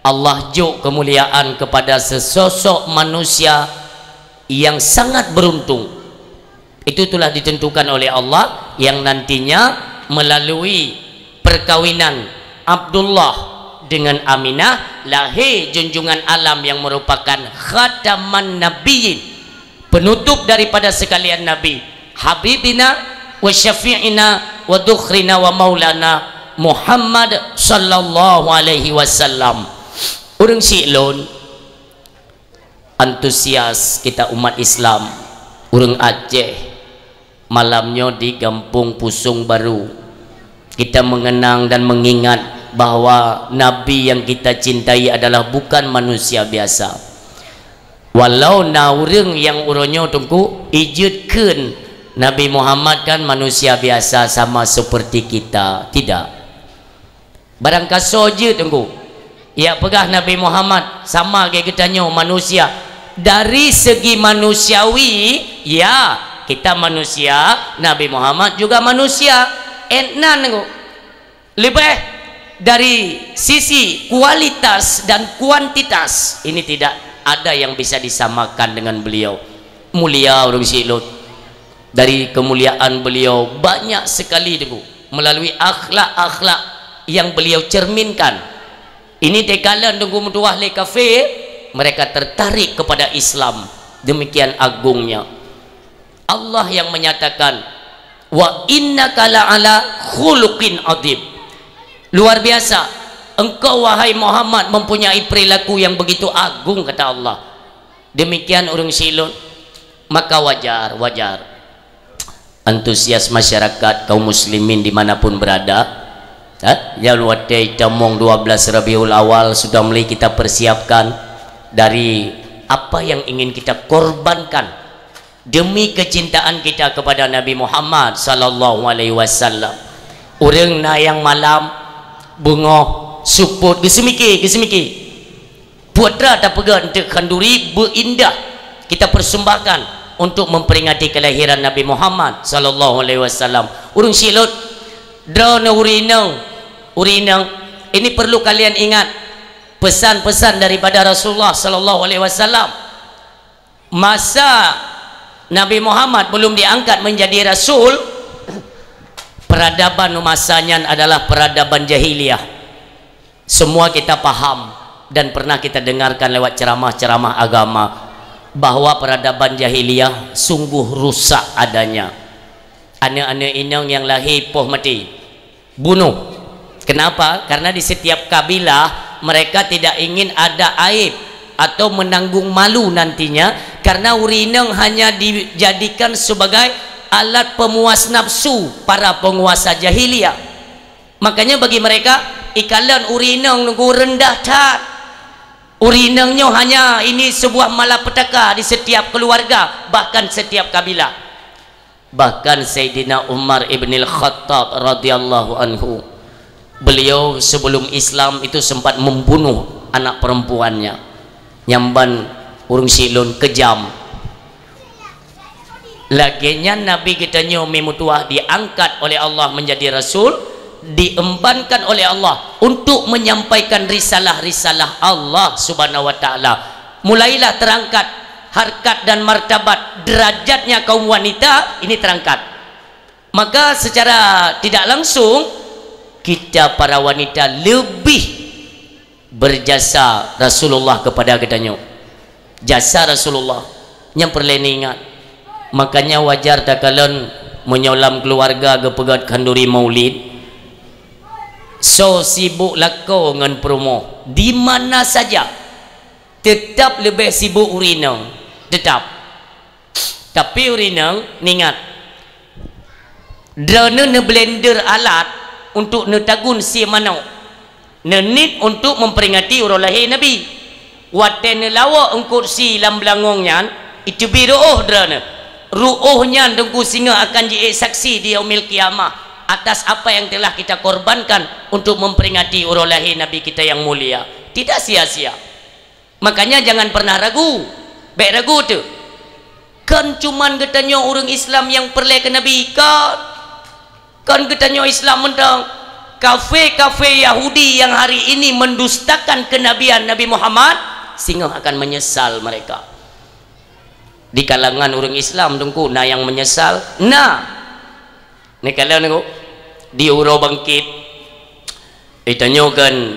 Allah jok kemuliaan kepada sesosok manusia yang sangat beruntung. Itu telah ditentukan oleh Allah yang nantinya melalui perkawinan Abdullah dengan Aminah lahir junjungan alam yang merupakan khataman nabiyyin, penutup daripada sekalian nabi, habibina wa syafi'ina wa dzukhrina wa maulana Muhammad sallallahu alaihi wasallam. Ureueng siklon, antusias kita umat Islam, ureueng Aceh, malam nyoe di Gampông Pusong Baru, kita mengenang dan mengingat bahwa Nabi yang kita cintai adalah bukan manusia biasa. Walau na ureueng nyang uroe nyoe Teungku ijeuet kheun Nabi Muhammad kan manusia biasa sama seperti kita, tidak. Barangkasoe jeuet Teungku. Yak peugah Nabi Muhammad sama lagèe geutanyoe manusia. Dari segi manusiawi, ya, kita manusia, Nabi Muhammad juga manusia. Ennan Teungku. Leubeh dari sisi kualitas dan kuantitas, ini tidak ada yang bisa disamakan dengan beliau. Mulia ureueng siklon. Dari kemuliaan beliau banyak sekali Teungku, melalui akhlak-akhlak yang beliau cerminkan. Ini teukalon Teungku meutuwah lé kafir, mereka tertarik kepada Islam. Demikian agungnya. Allah yang menyatakan, "Wa innaka la'ala khuluqin adzim." Luar biasa, engkau wahai Muhammad mempunyai perilaku yang begitu agung, kata Allah. Demikian ureueng siklon, maka wajar, wajar antusias masyarakat kaum muslimin di mana pun berada. Ha? Nyang watèe tamong dua belas Rabiul Awal sudah mulai kita persiapkan dari apa yang ingin kita korbankan demi kecintaan kita kepada Nabi Muhammad sallallahu alaihi wasallam. Ureueng na nyang malam, beungoh, seupôt, geuseumike, geuseumike. Putra tapeugah untuk khanduri beuindah kita persembahkan untuk memperingati kelahiran Nabi Muhammad sallallahu alaihi wasallam. Ureueng siklon, droeneuh ureueng inong, ureueng inong, ini perlu kalian ingat pesan-pesan daripada Rasulullah sallallahu alaihi wasallam. Masa Nabi Muhammad belum diangkat menjadi rasul, peradaban masa nyan adalah peradaban jahiliyah. Semua kita paham dan pernah kita dengarkan lewat ceramah-ceramah agama bahwa peradaban jahiliyah sungguh rusak adanya. Aneuk-aneuk inong nyang lahé poh maté, bunuh. Kenapa? Karena di setiap kabilah mereka tidak ingin ada aib atau menanggung malu nantinya, karena ureueng inong hanya dijadikan sebagai alat pemuas nafsu para penguasa jahiliyah. Makanya bagi mereka, ikalon ureueng inong Teungku rendah that. Ureueng inong nyoe hanya ini sebuah malapetaka di setiap keluarga, bahkan setiap kabilah. Bahkan Saidina Umar ibnil Khattab radhiyallahu anhu, beliau sebelum Islam itu sempat membunuh anak perempuannya. Nyang ban ureuëng siklon keujam. Lagée nyan Nabi geutanyoe meutuah diangkat oleh Allah menjadi rasul, diembankan oleh Allah untuk menyampaikan risalah-risalah Allah Subhanahu wa Ta'ala. Mulailah terangkat harkat dan martabat derajatnya kaum wanita, ini terangkat. Maka secara tidak langsung, kita para wanita lebih berjasa Rasulullah kepada geutanyoe. Jasa Rasulullah nyang peureulée neuingat. Makanya wajar takalon meunyoe lam keuluwarga geupeugét khanduri maulid, soe sibuk lakoe ngon peurumoh di mana saja, teutab leubeh sibuk ureuëng inong, teutab. Tapi ureuëng inong, ingat, droeneuh neublender alat untuk neutagun sie manok, neuniet untuk memperingati uroe lahé Nabi. Watée neulawok eungkot sie lam beulangöng nyan, iteubiet ruôh droeneuh. Ruôh nyan Teungku singoh akan jiék saksi di Yaumil Qiyamah atas apa yang telah kita korbankan untuk memperingati uroe lahé Nabi kita yang mulia. Tidak sia-sia. Makanya jangan pernah ragu. Bék ragu teuh. Kon cuman geutanyoe ureuëng Islam nyang peureulée keu Nabi, kon. Kon geutanyoe Islam mantong. Kafé-kafé Yahudi yang hari ini mendustakan kenabian Nabi Muhammad, singoh akan menyesal mereka. Di kalangan ureuëng Islam, Teungku, na nyang menyesal? Na. Neukalon, Teungku, di uroe bangkét, geutanyoe kan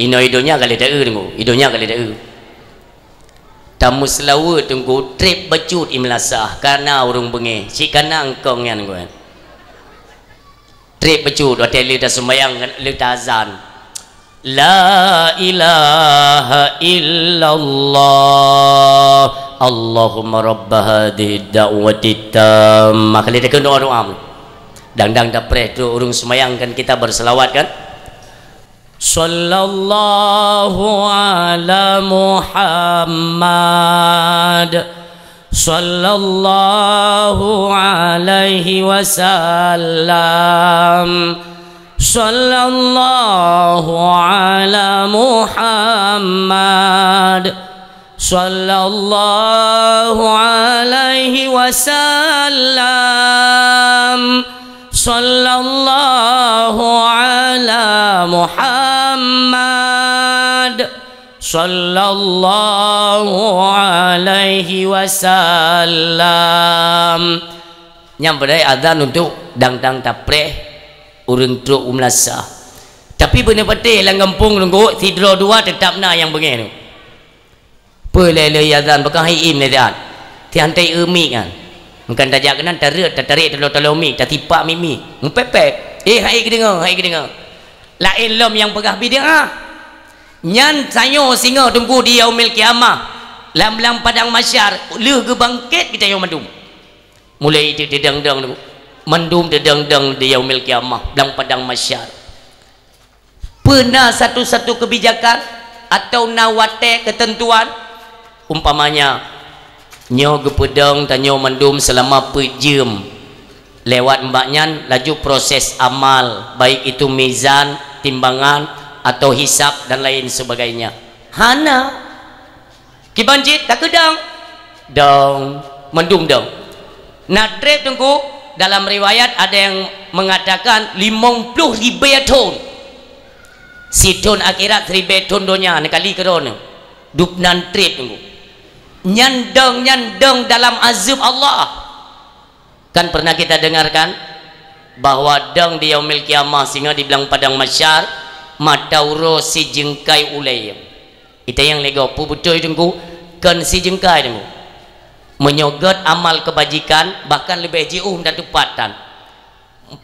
inoe i donya ka lheueh taeu, Teungku, i donya ka lheueh taeu. Tameuseulaweuet, Teungku, treb bacut i meulasah, ka na ureuëng beungéh, cit ka na eungkong nyan, Teungku. Treb bacut watée lheueh taseumayang, lheueh taazan. La ilaha illallah. Allahumma rabba hadzihid da'watid tammah. Kali takheun doa-doa. Dang-dang tapreh trok ureuëng seumayang kan kita berselawat kan? Sallallahu ala Muhammad. Sallallahu alaihi wasallam. Sallallahu ala Muhammad. Sallallahu alaihi wasallam. Sallallahu ala Muhammad. Sallallahu alaihi wasallam. Nyang beudai azan untuk dang-dang tapreh ureuëng trok u meulasah. Tapi beuneupatéh lam gampông Teungku, sidroe dua teutab na nyang beungéh tu. Peue lé-lé azan, pakon hai im lé siat. Tian tai eu mik kan. Bukan tajak keunan, tareuet, tatarek taloe-taloe mik, tatipak mik-mik. Meupép-pép. Eh, hai geudeungoe, hai geudeungoe. Laén lom nyang peugah bid'ah. Nyan tanyoe singoh Teungku di Yaumil Qiyamah. Lam, lam padang mahsyar, lheueh geubangkét geutanyoe mandum. Mulai teudang-dang, mandum teudang-dang di Yaumil Qiyamah, lam padang mahsyar. Peue na satu-satu keubijakan atau na watée keuteuntuan? Umpamanya, nyoe geupeudong tanyoe mandum seulama peuet jeuem. Lewat mbak nyan laju proses amal, baik itu mizan, timbangan, atau hisab dan lain sebagainya. Hana. Kiban cit takeudong. Dong, mandum dong. Na treb Teungku, dalam riwayat ada yang mengatakan limong ploh ribée thon. Sithon akhirat siribée thon donya, neukali keudroe nyoe. Dub nan treb Teungku. Nyan dong, nyan dong dalam azeueb Allah. Kan pernah kita dengarkan bahwa dong di Yaumil Qiyamah singoh di blang padang mahsyar, mata uroe sijeungkai ulée. Itanyong lé gob, peue beutôi Teungku? Kon sijeungkai Teungku. Meunyoe gét amal keubajikan, bahkan leubeh jiôh meutateupat tan.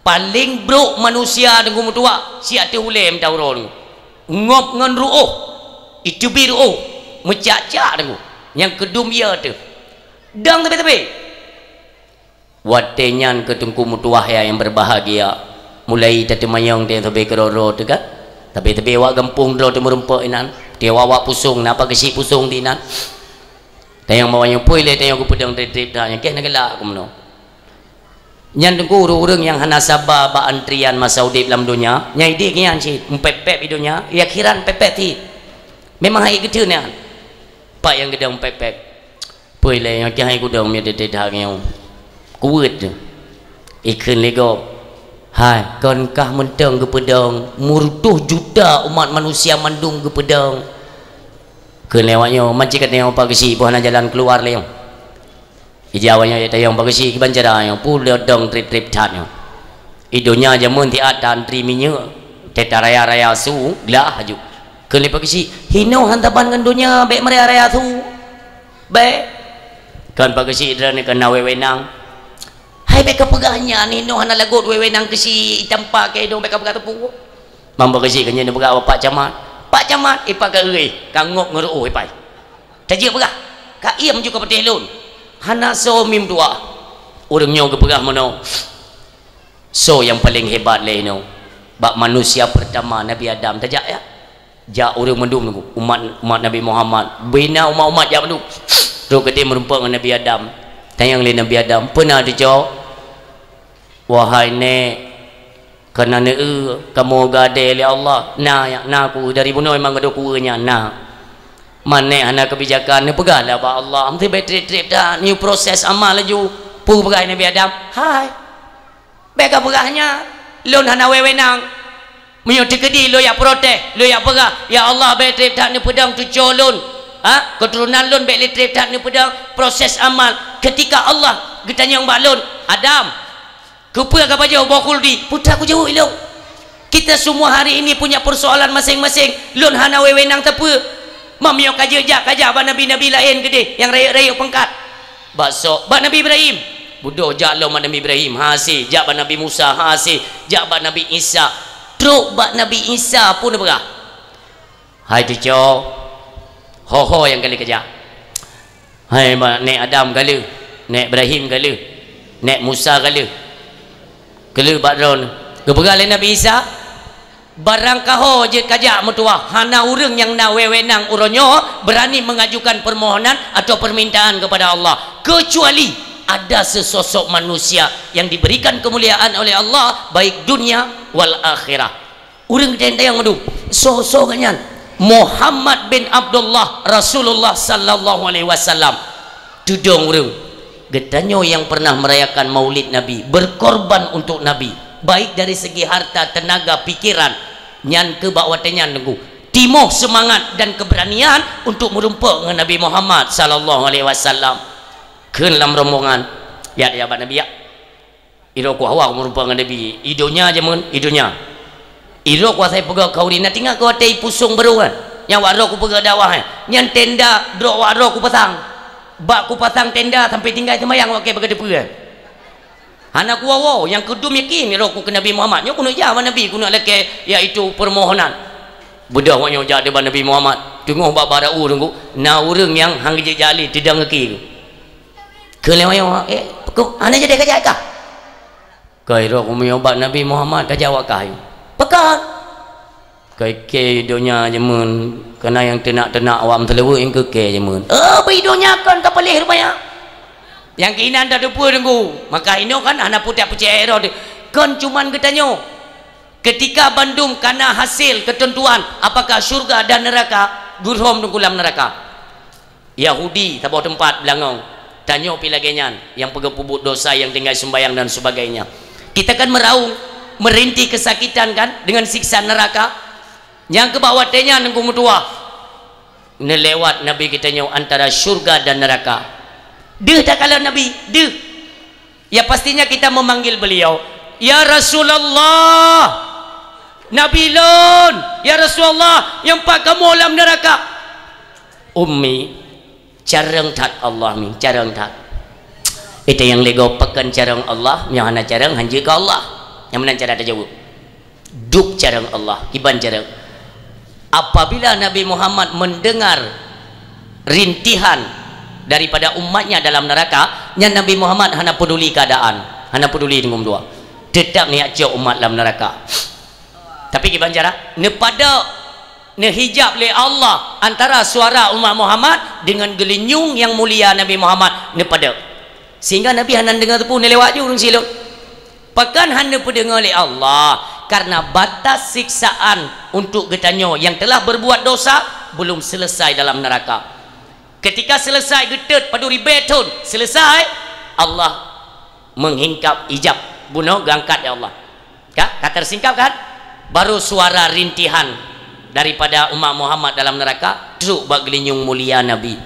Paleng brok manusia Teungku meutuwah, siat teuh ulée meuta uroe Teungku. Ngop ngon ruôh, iteubi ruôh, meucak-cak Teungku. Nyang keudum ie teuh. Dong teubé-teubé. Watée nyan keu Teungku meutuwah ya nyang berbahagia, mulai tateumanyong teuh sabe keudroe-droe teuh kan. Tapi-tapi awak gampông droe teuh meurumpok inan, tiwak-wak pusong, na pakeusi pusong di inan. Tanyong mawanyong pui lé tanyong geupeudong treb-treb dah nyang keh na geulak keu meunoe. Nyan teungku ureuëng-ureuëng nyang hana saba bak antrian masa udeb lam donya, nyang ideh nyan cit, meupép-pép i donya, i akhirat meupép-pép cit. Memang hai geuteun nyan. Pat nyang geudong meupép-pép. Peue ilée nyang keuhai kudong miet teutet that nyoe. Kuweuet teuh. Ikheun lé gob. Hai, kon kah meuntong geupeudong meurutoh juta umat manusia mandum geupeudong. Kheun lé awak nyoe, mancik kat nyoe Pak Geuchik, boh hana jalan keuluar lé nyoe. Ija awak nyoe tayong Pak Geuchik kiban cara nyoe, peue dong treb-treb that nyoe. I donya jameun tiat ta antri minyeuk, teuta raya-raya su, glah aju. Kheun lé Pak Geuchik, hinoe han taban ngon donya, bék meuraya-raya su. Bék. Kon Pak Geuchik droeneuh keu na wewenang. Hai bék kapeugah nyan, hinoe hana lagot wewenang Geuchik, itampa keu idong bék kapeugah teupeu. Mang Pak Geuchik keu nyan neupeugah bak Pak Camat. Pak Camat, ipak ka eureh, ka ngop ngon reuôh ipai. Tajeuet peugah, ka iem ju ka patéh lôn. Hana soe mim dua. Ureuëng nyoe geupeugah meunoe, soe nyang paleng hebat lé inoe? Bak manusia peurtama Nabi Adam tajak ya. Jak ureuëng mandum nunggu, umat, umat Nabi Muhammad, bina umat-umat jak mandum. Trok geutem meurumpok ngon Nabi Adam. Tanyong lé Nabi Adam, "Peue na teucok?" "Wahai nék, keunan eu kamoe geuadée lé Allah, na, na ku dari bunoe mangat kueu nyan na. Man nék hana keubijakan, neupeugah lah bak Allah, am teuh bék treb-treb that, nyoe proses amal laju." Peue peugah Nabi Adam? "Hai, bék kapeugah nyan, lôn hana wewenang. Meunyoe teukeudi lôn jak protes, lôn jak peugah, 'Ya Allah, bék treb that neupeudong cuco lôn, ha, keuturonan lôn bék lé treb that neupeudong proses amal.' Ketika Allah geutanyong bak lôn, 'Adam, keupeue kapajoh boh khuldi?' Peue teuma kujaweueb ilôn? Kita semua hari ini punya persoalan masing-masing. Lôn hana wewenang teupeu. Meunyoe ka jeuet jak, kajak bak nabi-nabi laén keudeh nyang rayeuk-rayeuk peungkat. Bak soe? Bak Nabi Ibrahim. Beudôh jak lom bak Nabi Ibrahim, hase. Jak bak Nabi Musa, hase. Jak bak Nabi Isa. Trok bak Nabi Isa pun neupeugah, 'Hai cuco, ho-ho nyang ka lheueh kajak. Hai bak nék Adam ka lheueh, nék Ibrahim ka lheueh, nék Musa ka lheueh. Ka lheueh bak droeneuh.' Geupeugah lé Nabi Isa, 'Barang ka ho jeuet kajak meutuwah, hana ureuëng nyang na wewenang uroe nyoe beurani mengajukan permohonan atau permintaan kepada Allah, kecuali ada sesosok manusia yang diberikan kemuliaan oleh Allah, baik dunia wal akhirah.'" Ureuëng geutanyong-tanyong mandum, soe-soe geuh nyan? Muhammad bin Abdullah, Rasulullah sallallahu alaihi wasallam. Teudong ureuëng, geutanyoe nyang pernah merayakan Maulid Nabi, berkorban untuk Nabi, baik dari segi harta, tenaga, pikiran, nyan keuh bak watée nyan teungku, timoh seumangat dan keubeuranian untuk meurumpok ngon Nabi Muhammad sallallahu alaihi wasallam. Kheun lam rombongan, "Ya, ya bak Nabi, ya." Iroe ku hawa ku meurumpok ngon Nabi, i donya jameun, i donya. Iroe ku asai peugah khauri, na tingat keu watée i Pusong Barô nyan, nyang wak roh ku peugah dakwah nyan. Nyan tenda droe wak roh ku pasang. Bak ku pasang tenda sampai tinggai seumayang wak kée bak teupeu nyan. Hana ku woe-woe, nyang keudum yakin iroe ku keu Nabi Muhammad. Nyoe keuneuk jak bak Nabi, keuneuk lakée, yaitu permohonan. Beudôh awak nyoe jak deuh bak Nabi Muhammad, teungoh bak barô teungku, na ureuëng nyang han geujak lé teudong gaki. Keu lewat, "Eh, peue kheueh, hana jadi kajak kah?" "Keu iroe ku meunyoe bak Nabi Muhammad kajak awak kah." "Pakon?" "Keu kée donya jameun, keu na nyang teunak-teunak awak meuseuleuweue nyang keu kée jameun." "Oh, beu donya kon ka peuleh rupanya." Nyang keuinan tateupeue teungku. Maka inoe kan hana putéh peucaya iroe teuh. Kon cuman geutanyoe. Ketika bandum kana hasil keuteuntuan apakah syurga dan neuraka, geuhom teungku lam neuraka. Yahudi saboh teumpat beulangong, tanyoe pih lagée nyan, nyang peugah peubuet dosa, nyang tinggai seumbayang dan sebagainya. Kita kan meraung, merintih kesakitan kan dengan siksa neraka. Nyang keubah watée nyan teungku meutuwah, neulewat Nabi geutanyoe antara syurga dan neraka. Deuh takalon Nabi, deuh. Ya pastinya kita memanggil beliau, "Ya Rasulullah, Nabi lôn, ya Rasulullah, nyang pat kamoe lam neuraka." Ummi, carông that Allah mi, carông that. Ita nyang lego pakon carông Allah, nyang hana carông hanjeuet keu Allah. Nyang meunan cara tajaweueb. Dub carông Allah, kiban carông. Apabila Nabi Muhammad mendengar rintihan daripada umatnya dalam neraka, nyan Nabi Muhammad hana peduli keadaan, hana peduli deungon dua. Tetap niat cok umat lam neraka. Tapi kiban cara, neupadok, neuhijab lé Allah antara suara umat Muhammad dengan geulinyueng nyang mulia Nabi Muhammad, neupadok. Sehingga Nabi hana deungoe teupeu neulewat ju ureuëng silop. Pakon hana peudeungoe lé Allah? Karena batas siksaan untuk geutanyoe yang telah berbuat dosa belum selesai dalam neraka. Ketika selesai geutot padum ribée thon, selesai, Allah menghingkap hijab, bunoe geuangkat ya Allah. Ka, ka tersingkap kan? Baru suara rintihan daripada umat Muhammad dalam neraka, trok bak geulinyueng mulia Nabi.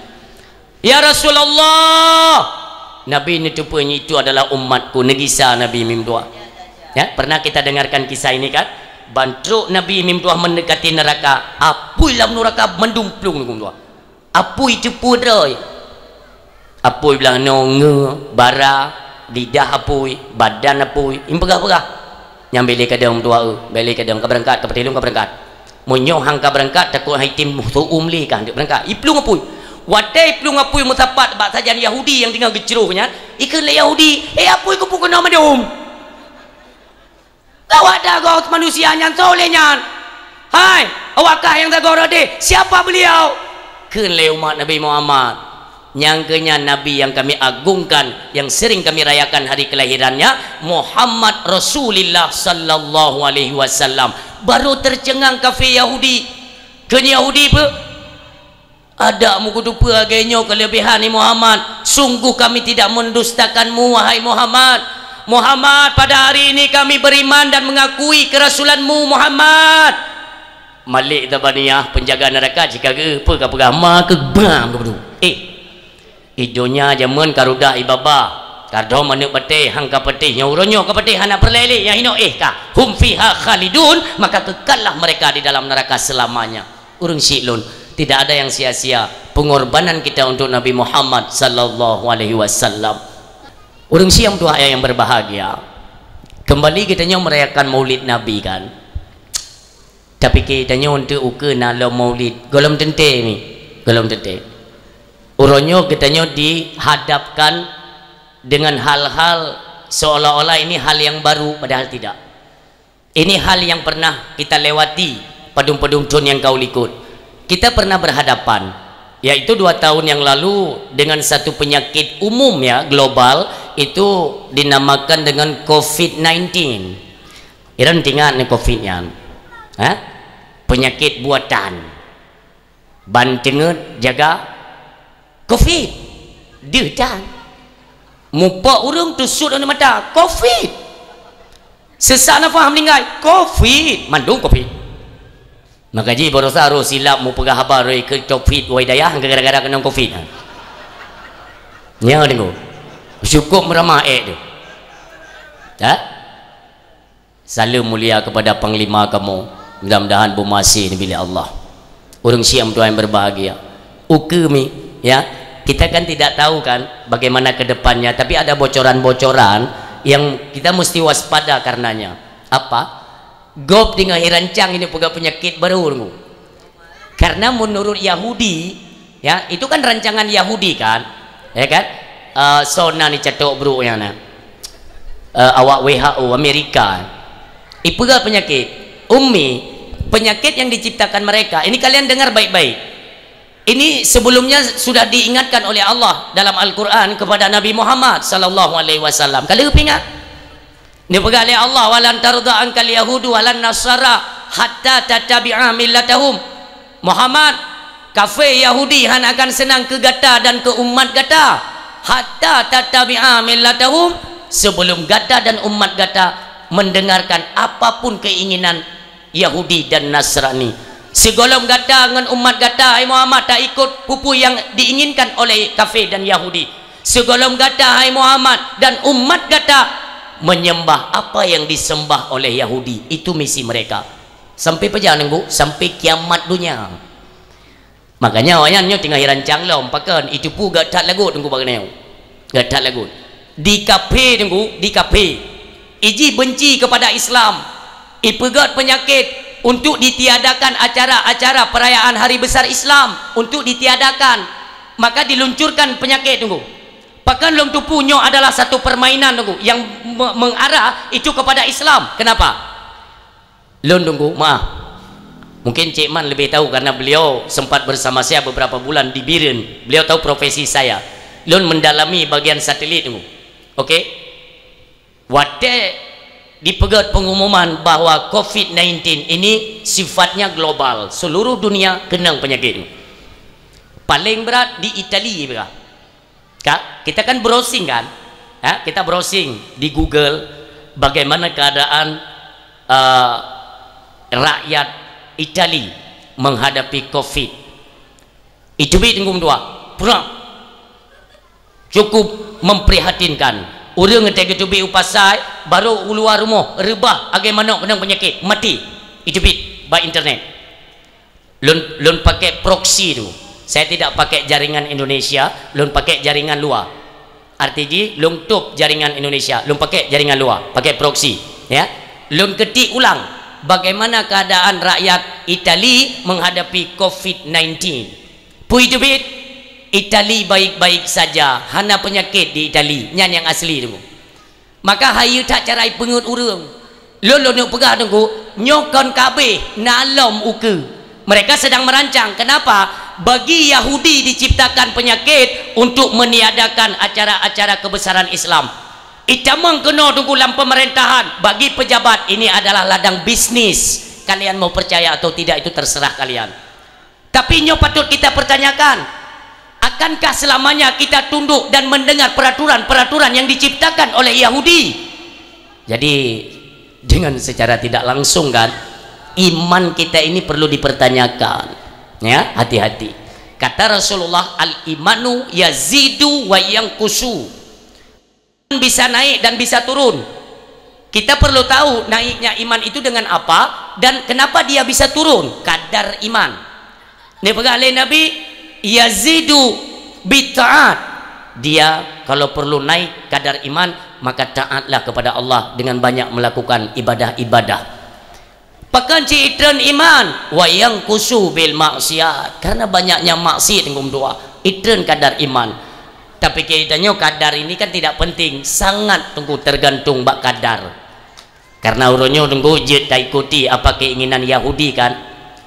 "Ya Rasulullah!" Nabi neuteupeue nyan itu adalah umatku, neugisa Nabi mimduah. Ya, pernah kita dengarkan kisah ini kan? Ban trok Nabi mimduah mendekati neraka, apui lam neraka mandum plueng mimduah. Apui teupeue droe. Apui blah noe ngeue, bara, lidah apui, badan apui, ipeugah-peugah. Nyan bèk lé kadang meutuah eu, bèk lé kadang ka beurangkat, ka patéh lôn ka beurangkat. Meunyoe han ka beurangkat, takot han item su'um lé ka hanjeuet beurangkat. Iplueng apui. Watèe iplueng apui meusapat bak sajan Yahudi nyang teungoh geucroh nyan, ikheun lé Yahudi, "Eh, apui keupeue keunoe mandum?" Lawak dagoe manusia nyan soe lé nyan. "Hai, awak kah nyang dagoe rot deh, siapa beliau?" Kheun lé umat Nabi Muhammad. Nyang keu nyan Nabi yang kami agungkan, yang sering kami rayakan hari kelahirannya, Muhammad Rasulullah sallallahu alaihi wasallam. Baru tercengang kafé Yahudi. Kheun Yahudi peue? "Adak meukeuteupeue lagèe nyoe keuleubehan, hai Muhammad? Sungguh kami tidak mendustakanmu, wahai Muhammad. Muhammad, pada hari ini kami beriman dan mengakui kerasulanmu, Muhammad." Malik Zabaniyah, penjaga neraka, jika ke, peue ka peugah, ma keu bam keu beudôh. Eh, i donya jameun ka rudah i babah, ka dom aneuk batèe, han ka patéh, nyoe uroe nyoe ka patéh, hana peureulèe lé, nyang inoe, eh, ka. "Hum fiha khalidun," maka kekallah mereka di dalam neraka selamanya. Ureueng syik lôn, tidak ada yang sia-sia pengorbanan kita untuk Nabi Muhammad sallallahu alaihi wasallam. Ureueng syik nyang berbahagia, kembali geutanyoe merayakan Maulid Nabi kan. Tapi geutanyoe untuk ukeue na lom Maulid, gohlom teuntèe mi, gohlom teuntèe. Uroe nyoe geutanyoe dihadapkan dengan hal-hal seolah-olah ini hal yang baru, padahal tidak. Ini hal yang pernah kita lewati padum-padum thon nyang ka u likot. Kita pernah berhadapan, yaitu dua tahun yang lalu dengan satu penyakit umum ya, global, itu dinamakan dengan covid nineteen. Iran ingat ni covid nyan. Ha? Penyakit buatan. Ban teungeut jaga covid. Deuh tan. Mupok ureueng teusut aneuk mata, covid. Sesak nafah meuninggai, covid. Mandum covid. Maka jih baroesa roh silap mupeugah haba roi keu covid wai dayah gara-gara keunong covid. Nyoe deungoe. Syukoe meuramah ék tu. Ha? Saleuem mulia kepada panglima kamoe. Mudah-mudahan beumeuaséh neubi lé Allah. Ureueng syik nyang berbahagia. Ukeue mi, ya. Kita kan tidak tahu kan bagaimana ke depannya, tapi ada bocoran-bocoran yang kita mesti waspada karenanya. Apa? Gob teungoh irancang ini peugah penyakit baru. Karena menurut Yahudi, ya, itu kan rancangan Yahudi kan? Ya kan? Eh, soe na neucatok brok nyan na. Eh, awak W H O Amerika. Ipeugah penyakit. Ummi, penyakit yang diciptakan mereka. Ini kalian dengar baik-baik. Ini sebelumnya sudah diingatkan oleh Allah dalam Al-Quran kepada Nabi Muhammad sallallahu alaihi wasallam. Ka lheueh ingat? Neupeugah lé Allah, "Walan tarda ankal yahudu walan nasara hatta tattabi'a millatahum." Muhammad, kafé Yahudi hana akan seunang keu gata dan keu umat gata, hatta tattabi'a millatahum, sebelum gata dan umat gata mendengarkan apapun keinginan Yahudi dan Nasrani. Sigohlom gata ngon umat gata, hai Muhammad, taikot peue-peue nyang diinginkan oleh kafé dan Yahudi. Sigohlom gata, hai Muhammad, dan umat gata menyembah apa yang disembah oleh Yahudi, itu misi mereka. Sampai pajan, Teungku? Sampai kiamat dunia. Makanya awaknyan nyoe teungoh irancang lom, pakon? Itu peue gét that lagot, Teungku, bak geutanyoe. Gét that lagot. Di kafé, Teungku, di kafé. Iji benci kepada Islam. Ipeugét penyakit untuk ditiadakan acara-acara perayaan hari besar Islam, untuk ditiadakan. Maka diluncurkan penyakit, Teungku. Pakon lôn teupeue nyoe adalah satu permainan, Teungku, yang me-, mengarah itu kepada Islam. Kenapa? Lôn, Teungku, maaf. Mungkin Cik Man lebih tahu karena beliau sempat bersama saya beberapa bulan di Biren. Beliau tahu profesi saya. Lôn mendalami bagian satelit, Teungku. Oke? Watèe Dipeugét pengumuman bahwa covid sembilan belas ini sifatnya global, seluruh dunia keunong peunyakét. Paléng brat di Itali, ka? Kita kan browsing, kan? Ha, kita browsing di Google bagaimana keadaan, eh, rakyat Itali menghadapi covid. Iteubiet teungku meutuah, prang. Cukup memprihatinkan. Ureuëng watée geuteubiet u pasai, barô u luwa rumoh, reubah lagée manok keunong peunyakét, maté. Iteubiet bak internet. Lôn, lôn pakai proxy tu. Saya tidak pakai jaringan Indonesia, lôn pakai jaringan luwa. Arti jih, lôn tôp jaringan Indonesia, lôn pakai jaringan luwa, pakai proxy, ya. Lôn keutik ulang, bagaimana keadaan rakyat Itali menghadapi covid sembilan belas. Peue teubiet, Itali baik-baik saja, hana peunyakét di Itali. Nyan nyang asli tu. Maka hayeue that cara ipeungeut ureuëng. Lôn, lôn neuk peugah teungku, nyoe kon ka abéh, na lom ukeue. Mereka sedang merancang. Kenapa? Bagi Yahudi diciptakan penyakit untuk meniadakan acara-acara kebesaran Islam. Itamong keunoe teungku lam pemerintahan, bagi pejabat ini adalah ladang bisnis. Kalian mau percaya atau tidak itu terserah kalian. Tapi nyoe patut kita pertanyakan, akankah selamanya kita tunduk dan mendengar peraturan-peraturan yang diciptakan oleh Yahudi? Jadi, dengan secara tidak langsung kan, iman kita ini perlu dipertanyakan. Ya, hati-hati. Kata Rasulullah, "Al-imanu yazidu wa yanqusu." Bisa naik dan bisa turun. Kita perlu tahu naiknya iman itu dengan apa dan kenapa dia bisa turun. Kadar iman. Neupeugah lé Nabi, "Yazidu bitaat." Dia kalau perlu naik kadar iman, maka taatlah kepada Allah dengan banyak melakukan ibadah-ibadah. Pakon cit itreun iman, wa yanqusu bil maksiat. Karena banyaknya maksiat teungku meutuah, itreun kadar iman. Tapi kita nyoe kadar ini kan tidak penting, sangat teungku tergantung bak kadar. Karena uroe nyoe teungku jeuet taikuti apa keinginan Yahudi kan?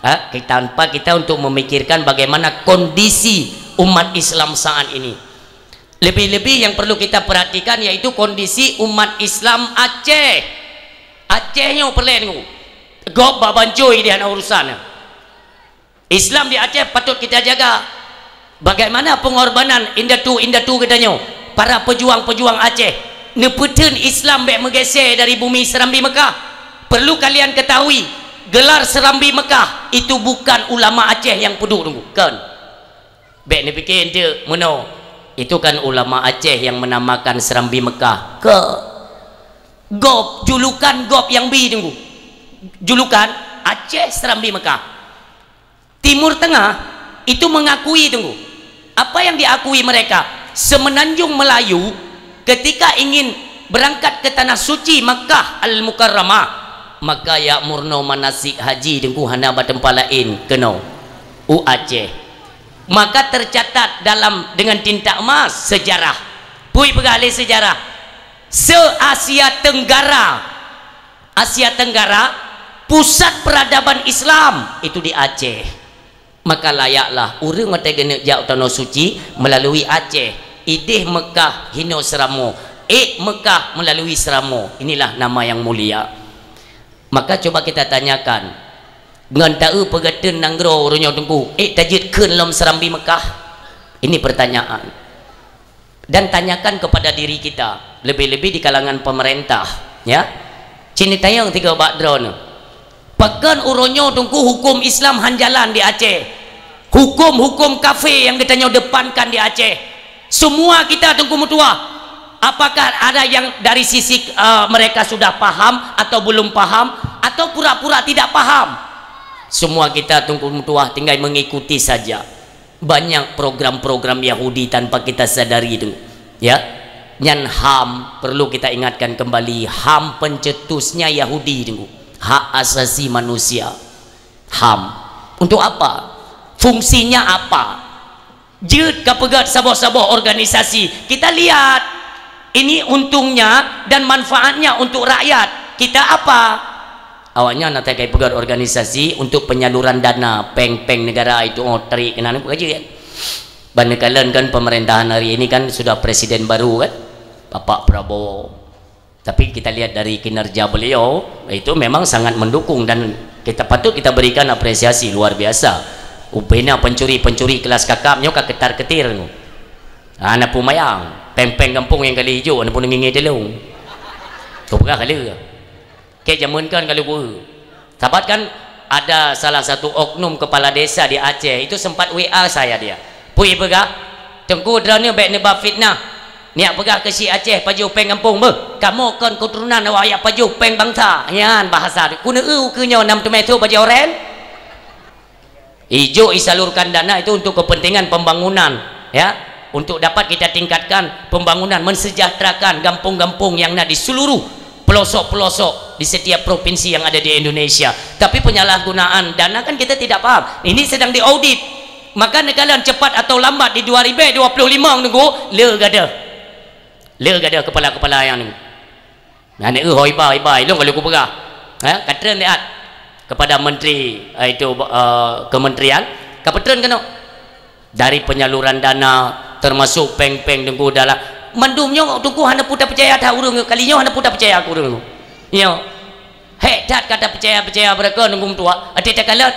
Ha? Tanpa kita untuk memikirkan bagaimana kondisi umat Islam saat ini. Lebih-lebih yang perlu kita perhatikan yaitu kondisi umat Islam Aceh. Aceh nyoe peureulée teungku. Gob bak bancoi di hana urusan. Islam di Aceh patut kita jaga. Bagaimana pengorbanan indatu-indatu geutanyoe, para pejuang-pejuang Aceh, neupeutheun Islam bék meugeusé dari bumi Serambi Mekah. Perlu kalian ketahui, gelar Serambi Mekah itu bukan ulama Aceh yang peuduek teungku. Kon. Bék neupike enteuk meunoe, itu kan ulama Aceh yang menamakan Serambi Mekah. Kon. Gob, julukan gob nyang bi teungku. Julukan Aceh Serambi Mekah. Timur Tengah itu mengakui teungku. Apa yang diakui mereka? Semenanjung Melayu ketika ingin berangkat ke tanah suci Makkah Al-Mukarramah, maka jak meurunoe manasik haji teungku hana bak teumpat laén keunoe u Aceh. Maka tercatat dalam, dengan tinta emas sejarah. Peue peugah lé sejarah? Se-Asia Tenggara, Asia Tenggara, pusat peradaban Islam itu di Aceh. Maka layaklah ureuëng watée geuneuk jak u Tanoh Suci melalui Aceh, idéh Mekah hinoe Seuramoe, ék Mekah melalui Seuramoe. Inilah nama yang mulia. Maka cuba kita tanyakan, ngon taeu peugah teun nanggroe uroe nyoe teungku, ék tajeuet kheun lom Serambi Mekah? Ini pertanyaan. Dan tanyakan kepada diri kita, lebih-lebih di kalangan pemerintah, ya. Cit neutanyong tiga bak droeneuh. Pakon uroe nyoe teungku hukum Islam han jalan di Aceh? Hukum-hukum kafé nyang geutanyoe depankan di Aceh. Semua kita teungku meutuah, apakah ada yang dari sisi, eh, mereka sudah paham atau belum paham atau pura-pura tidak paham? Semua kita teungku meutuah tinggai mengikuti saja. Banyak program-program Yahudi tanpa kita sadari tu, ya. Nyan HAM, perlu kita ingatkan kembali, HAM pencetusnya Yahudi tu, hak asasi manusia. HAM. Untuk apa? Fungsinya apa? Jeuet ka peugét saboh-saboh organisasi. Kita lihat, ini untungnya dan manfaatnya untuk rakyat. Kita apa? Awaknyan na takai peugét organisasi untuk penyaluran dana, péng-péng negara itu, oh, tarik keunan peugah jeuet. Ban neukalon kan pemerintahan hari ini kan sudah presiden baru kan? Bapak Prabowo. Tapi kita lihat dari kinerja beliau, itu memang sangat mendukung dan kita patut kita berikan apresiasi luar biasa. Ubena pencuri-pencuri kelas kakap nyoe ka ketar-ketir nyoe. Hana peue mayang, péng-péng gampông nyang kali ijo, hana peue ngieng-ngieng tilong. Keu peugah kali. Keu jameun kan kalau guru. Sabat kan ada salah satu oknum kepala desa di Aceh, itu sempat W A saya dia. Pui peugah, "Teungku, droeneuh bék neuba fitnah. Neujak peugah keu si Aceh pajoh péng gampông beuh. Kamoe kon keuturonan awak jak pajoh péng bansa." Nyan bahasa. Keuneuk eu keu nyoe nam teumé tho bajèe orèng. Ijo isalurkan dana itu untuk kepentingan pembangunan, ya, untuk dapat kita tingkatkan pembangunan, mensejahterakan gampong-gampong yang na di seluruh pelosok-pelosok di setiap provinsi yang ada di Indonesia. Tapi penyalahgunaan dana kan kita tidak paham. Ini sedang diaudit. Maka neukalon cepat atau lambat di dua ribu dua puluh lima nunggu le gadoh. Le gadoh kepala-kepala yang nunggu. Nah, ni, eh, hoi bai, bai, lôn kalau kupeugah. Ha, ka treun lihat kepada menteri, eh, itu, eh, kementerian, ka peutreun keunoe. Dari penyaluran dana, termasuk péng-péng teungku dalam. Mandum nyoe teungku hana peue tapeucaya that ureueng, kali nyoe hana peue tapeucaya keu ureueng. Nyoe. Hék that ka tapeucaya-peucaya beureuka teungku meutuah, até takalon.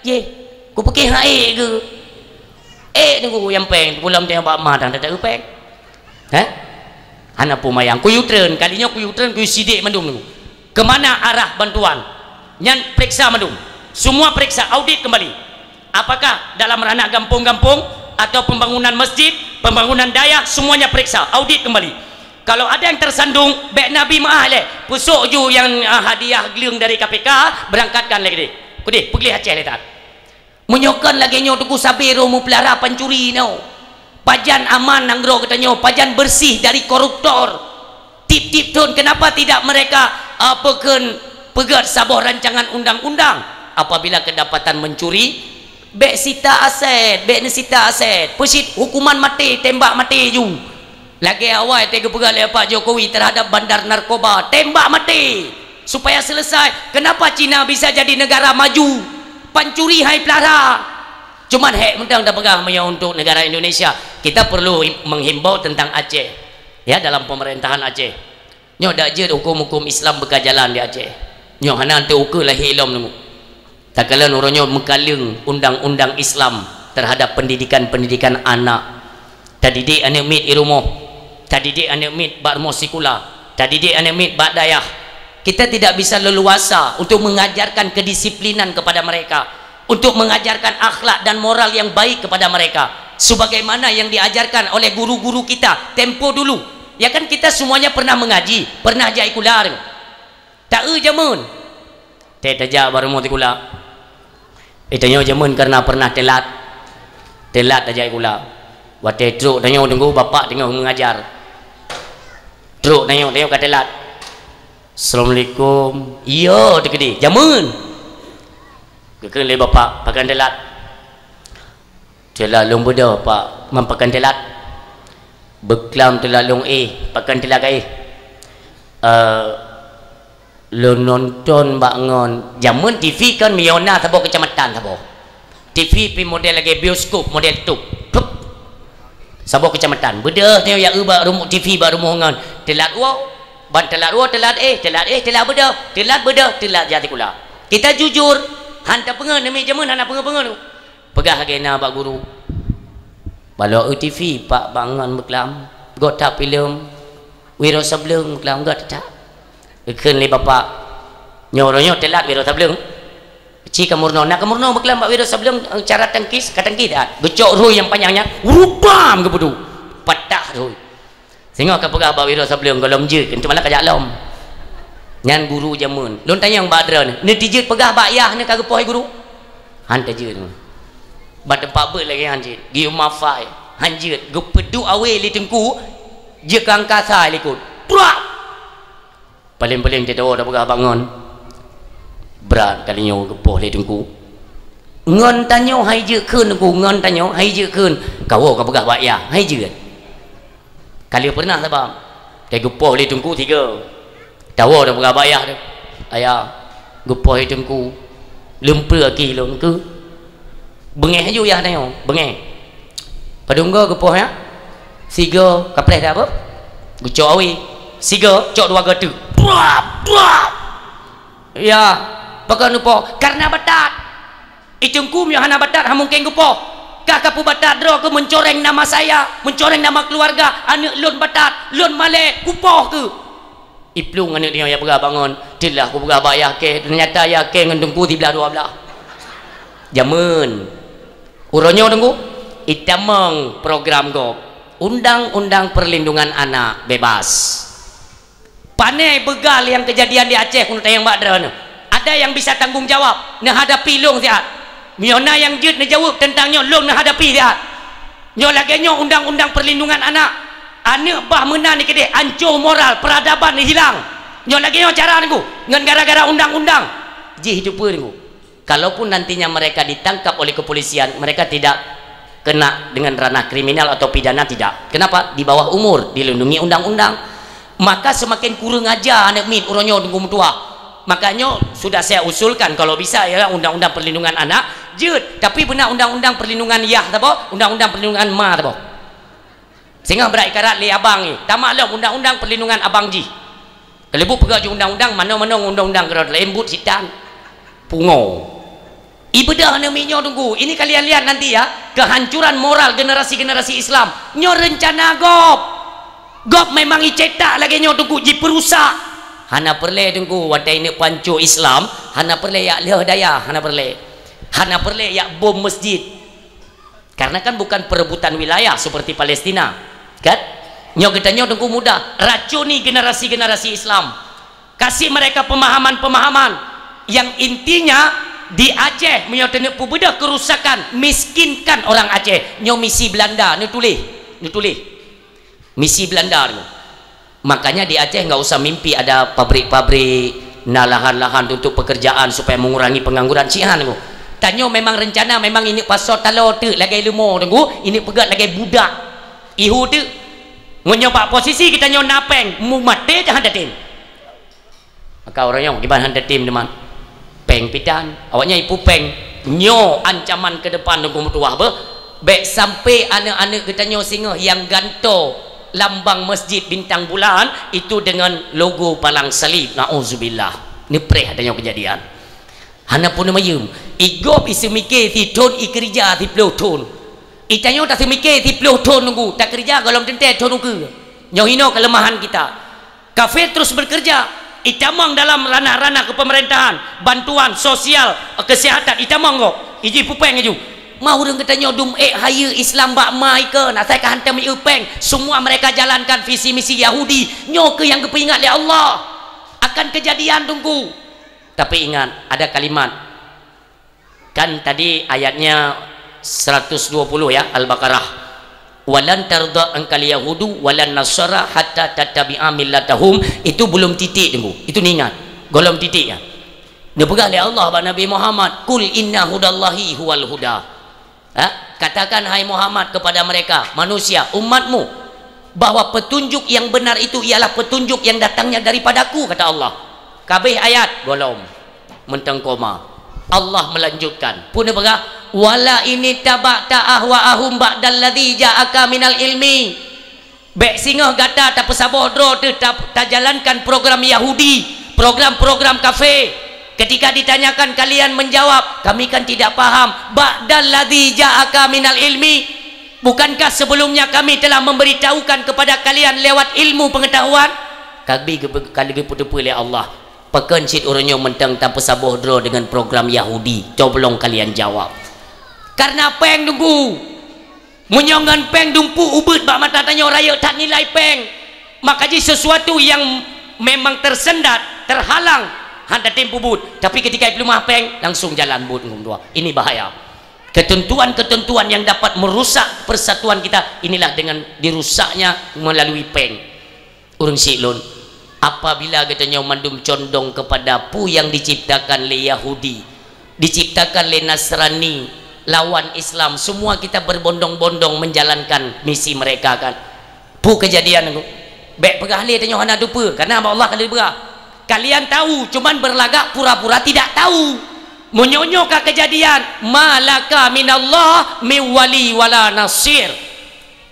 Yeh, kupiké han ék geu. Ék teungku nyang péng, pulang teuh bak ma dang taeu péng. Heh? Hana peue mayang. Kuyue treun, kali nyoe kuyue treun, kuyue sidik mandum nyoe. Kemana arah bantuan? Nyan periksa mandum. Semua periksa, audit kembali. Apakah dalam ranah gampong-gampong atau pembangunan masjid, pembangunan dayah, semuanya periksa, audit kembali. Kalau ada yang tersandung, bék na bi meuáh lé. Pusok ju nyang, ah, hadiah gleueng dari K P K, berangkatkan lé keudeh. Keudeh, peugleh Aceh lé that. Meunyoe kon lagèe nyoe teungku sabe roh meupeulara pancuri nyoe. Pajan aman nanggroe geutanyoe, pajan bersih dari koruptor. Tiep-tiep thon, kenapa tidak mereka, ah, peukheun peugèt saboh rancangan undang-undang? Apabila kedapatan mencuri, bék sita aset, bék neusita aset. Peucit hukuman maté, tembak maté ju. Lagèe awai teuh geupeugah lé Pak Jokowi terhadap bandar narkoba, tembak maté supaya selesai. Kenapa Cina bisa jadi negara maju? Pancuri hai peulara. Cuman hék mantong tapeugah meunyoe untuk negara Indonesia, kita perlu menghimbau tentang Aceh. Ya, dalam pemerintahan Aceh. Nyoe dak jeuet huköm-huköm Islam beuka jalan di Aceh. Nyoe hana teuukeue lahé lom nunggu. Takalon uroe nyoe meukaleueng undang-undang Islam terhadap pendidikan-pendidikan anak. Tadidik aneuk miet di rumoh, tadidik aneuk miet bak rumoh sikula, tadidik aneuk miet bak dayah. Kita tidak bisa leluasa untuk mengajarkan kedisiplinan kepada mereka, untuk mengajarkan akhlak dan moral yang baik kepada mereka, sebagaimana yang diajarkan oleh guru-guru kita tempo dulu. Ya kan, kita semuanya pernah mengaji, pernah jak sikula. Taeu jameun. Teuh tajak bak rumoh sikula. Eh, tanyoe jameun karena pernah teulat. Teulat tajak sikula. Watèe trok tanyoe teungku, bapak teungoh mengajar. Trok tanyoe, tanyoe ka teulat. "Assalamualaikum." "Iya," teukeudi. Jameun. Geukheun lé bapak, "Pakon teulat?" "Teulat lôn beudôh, Pak, man pakon teulat?" "Beuklam teulat lôn éh, pakon teulat ka éh?" "Eh, lôn nonton bak ngon." Jameun T V kan miyona saboh keucamatan saboh. T V pih model lagèe bioskop, model tup. Tup. Saboh keucamatan. Beudôh nyoe jak eu bak rumoh T V bak rumoh ngon. Teulat woe. Ban teulat woe, teulat éh, teulat éh, teulat beudôh. Teulat beudôh, teulat jak sikula. Kita jujur. Han tapeungeut, neumi jameun hana peungeut-peungeut. Peugah lagèe na bak guru. Balo eu T V, Pak, bak ngon beuklam. Göt that filem Wiro Sableng beuklam, göt that. Geukheun lé bapak, "Nyoe uroe nyoe teulat Wiro Sableng." Ci ka meurunoe, na ka meurunoe beuklam bak Wiro Sableng, eh, cara tangkis, ka tangkis that. Geucok rhoi nyang panyang nyan, wurubam geupeuduek. Patah rhoi. Singoh ka peugah bak Wiro Sableng, gohlom jeuet, keuneuk malah ka jak lom. Nyan guru jameun. Lôn tanyong bak droeneuh, neutijeuet peugah bak yah neuh ka geupoh guru? Han tajeuet. Bak teumpat beuet lagèe nyan jeuet. Geuyue mafai. Han jeuet. Geupeuduek awe lé teungku, jeuet keu angkasa likot. Prak! Paleng-paleng teuh tawoe tapeugah bak ngon. Brat kali nyoe geupoh lé teungku. Ngon tanyoe hai jeuet kheun teungku, ngon tanyoe hai jeuet kheun. Kawoe ka peugah bak yah, hai jeuet. Ka lheueh pernah sabab. Teuh geupoh lé teungku tiga. Tawoe tapeugah bak yah teuh. Ayah, geupoh lé teungku. Leumpeu aki lôn keu. Beungéh aju yah tanyoe, beungéh. Padum go geupoh nyan? Sigo, kapreh that beuh? Geucok awe. Sigoe, cok dua goe teuk. Brap, brap. Ya, pakon neupoh? Karena batat. I Teungku meunyoe hana batat, han mungken geupoh. Kah kapeubatat droe keu mencoreng nama saya, mencoreng nama keluarga, aneuk lôn batat, lôn malèe, kupoh keuh. I plueng aneuk nyoe ya peugah bangon, "Teulah kupeugah bak yah kèe, teunyata yah kèe ngon Teungku siblah dua blah." Jameun. Uroe nyoe Teungku, itamong program gob, Undang-undang Perlindungan Anak, bebas. Pane beugal nyang keujadian di Aceh keuneuk tanyong bak droeneuh. Ada yang bisa tanggung jawab, neuhadapi lôn siat. Meunyoe na nyang jeuet neujaweueb teuntang nyoe, lôn neuhadapi siat. Nyoe lagèe nyoe undang-undang perlindungan anak. Aneuk bah meunan keudeh, ancô moral, peradaban hilang. Nyoe lagèe nyoe cara Teungku, ngon gara-gara undang-undang. Jih itu peue Teungku. Kalaupun nantinya mereka ditangkap oleh kepolisian, mereka tidak kena dengan ranah kriminal atau pidana, tidak. Kenapa? Di bawah umur, dilindungi undang-undang. Maka semakin kurang aja aneuk miet uroe nyoe Teungku meutuah. Makanya sudah saya usulkan, kalau bisa ya, undang-undang perlindungan anak, jeuet, tapi beuna undang-undang perlindungan yah saboh, undang-undang perlindungan ma saboh. Singoh brat ikarat lé abang nyoe, tamaklum undang-undang perlindungan abang jih. Keuleubuk peugah ju undang-undang, manoe-manoe undang-undang keudroe, leumbot sitan. Pungo. Ibeudôh aneuk miet nyoe Teungku, ini kalian lihat nanti ya, kehancuran moral generasi-generasi Islam. Nyoe rencana gob. Gob memang icetak lagèe nyoe Teungku, jipeurusak. Hana peureulèe Teungku, watèe neuk pancô Islam, hana peureulèe jak lheueh dayah, hana peureulèe. Hana peureulèe jak bom masjid. Karena kan bukan perebutan wilayah seperti Palestina, kan? Nyoe geutanyoe Teungku mudah racuni generasi-generasi Islam. Kasih mereka pemahaman-pemahaman yang intinya di Aceh meunyoe taneuk peubeudôh kerusakan, miskinkan orang Aceh. Nyoe misi Belanda, neutuléh, neutuléh. Misi Belanda tu. Makanya di Aceh enggak usah mimpi ada pabrik-pabrik, na lahan-lahan untuk pekerjaan supaya mengurangi pengangguran. Sihan tu. Tanyoe memang rencana memang ineuk pasoe taloe teuk lagèe leumo Teungku, ineuk peugöt lagèe budak. Ihu teuk. Meunyoe bak posisi geutanyoe na pèng, mumaté jahan tatem. Maka ureueng nyoe kiban han tatem teuma. Pèng pitan, awaknyan ipupèng. Nyoe ancaman ke depan Teungku meutuah beuh. Bèk sampai aneuk-aneuk geutanyoe singoh nyang gantoe lambang masjid bintang bulan itu dengan logo palang salib. Nauzubillah. Neupreh tanyoe keujadian. Hana peuneuk mayeuem. Igob iseumike sithon, ikeurija siploh thon. Itanyoe taseumike siploh thon Teungku, takeurija gohlom teuntèe thon ukeue. Nyoe hinoe keuleumahan kita. Kafé terus bekerja, itamong dalam ranah-ranah kepemerintahan, bantuan sosial, kesehatan, itamong gob, iji pupeng aju. Ma ureueng geutanyoe dum ék hayeue Islam bak ma ikeue, na sai ka hantom ieu peng. Semua mereka jalankan visi misi Yahudi. Nyoe keuh nyang geupeuingat lé Allah akan kejadian Teungku. Tapi ingat, ada kalimat. Kan tadi ayatnya seratus dua puluh ya, Al-Baqarah. "Walan tarda ankal yahudu walan nasara hatta tattabi'a millatahum." Itu belum titik Teungku. Itu niingat. Gohlom titik ya. Neupeugah lé Allah bak Nabi Muhammad, "Qul inna hudallahi huwal huda." Ha? Katakan hai Muhammad kepada mereka, manusia, umatmu, bahwa petunjuk yang benar itu ialah petunjuk yang datangnya daripadaku, kata Allah. Kabeh ayat, gohlom. Mantong koma. Allah melanjutkan. Peue neupeugah? "Wala ini taba'ta ahwa'ahum ba'dalladzi ja'aka minal ilmi." Bèk singoh gata tapeusaboh droe teuh ta-, tajalankan program Yahudi, program-program kafé. Ketika ditanyakan, kalian menjawab, "Kami kan tidak paham." "Ba'dalladzi ja'aka minal ilmi." Bukankah sebelumnya kami telah memberitahukan kepada kalian lewat ilmu pengetahuan? Kabi geupe-, ka lheueh geupeuteupeue lé Allah. Pakon cit uroe nyoe mantong tapeusaboh droe deungon program Yahudi? Coblong kalian jawab. Karena péng Teungku. Meunyoe ngon péng dumpeue ubeut bak mata tanyoe rayeuk that nilai péng, maka jih sesuatu yang memang tersendat, terhalang, han tatem peubuet. Tapi ketika ipeuleumah péng, langsung jalan buet ngon dua. Ini bahaya. Ketentuan-ketentuan yang dapat merusak persatuan kita, inilah dengan dirusaknya melalui péng. Ureueng syik lôn, apabila geutanyoe mandum condong kepada peue nyang diciptakan lé Yahudi, diciptakan lé Nasrani, lawan Islam, semua kita berbondong-bondong menjalankan misi mereka kan. Peue keujadian tu? Bèk peugah lé tanyoe hana teupeue, karena Allah ka lheueh peugah. Kalian tahu, cuman berlagak pura-pura tidak tahu. Meunyoe nyoe ka keujadian, ma laka minallah min wali wala nasir.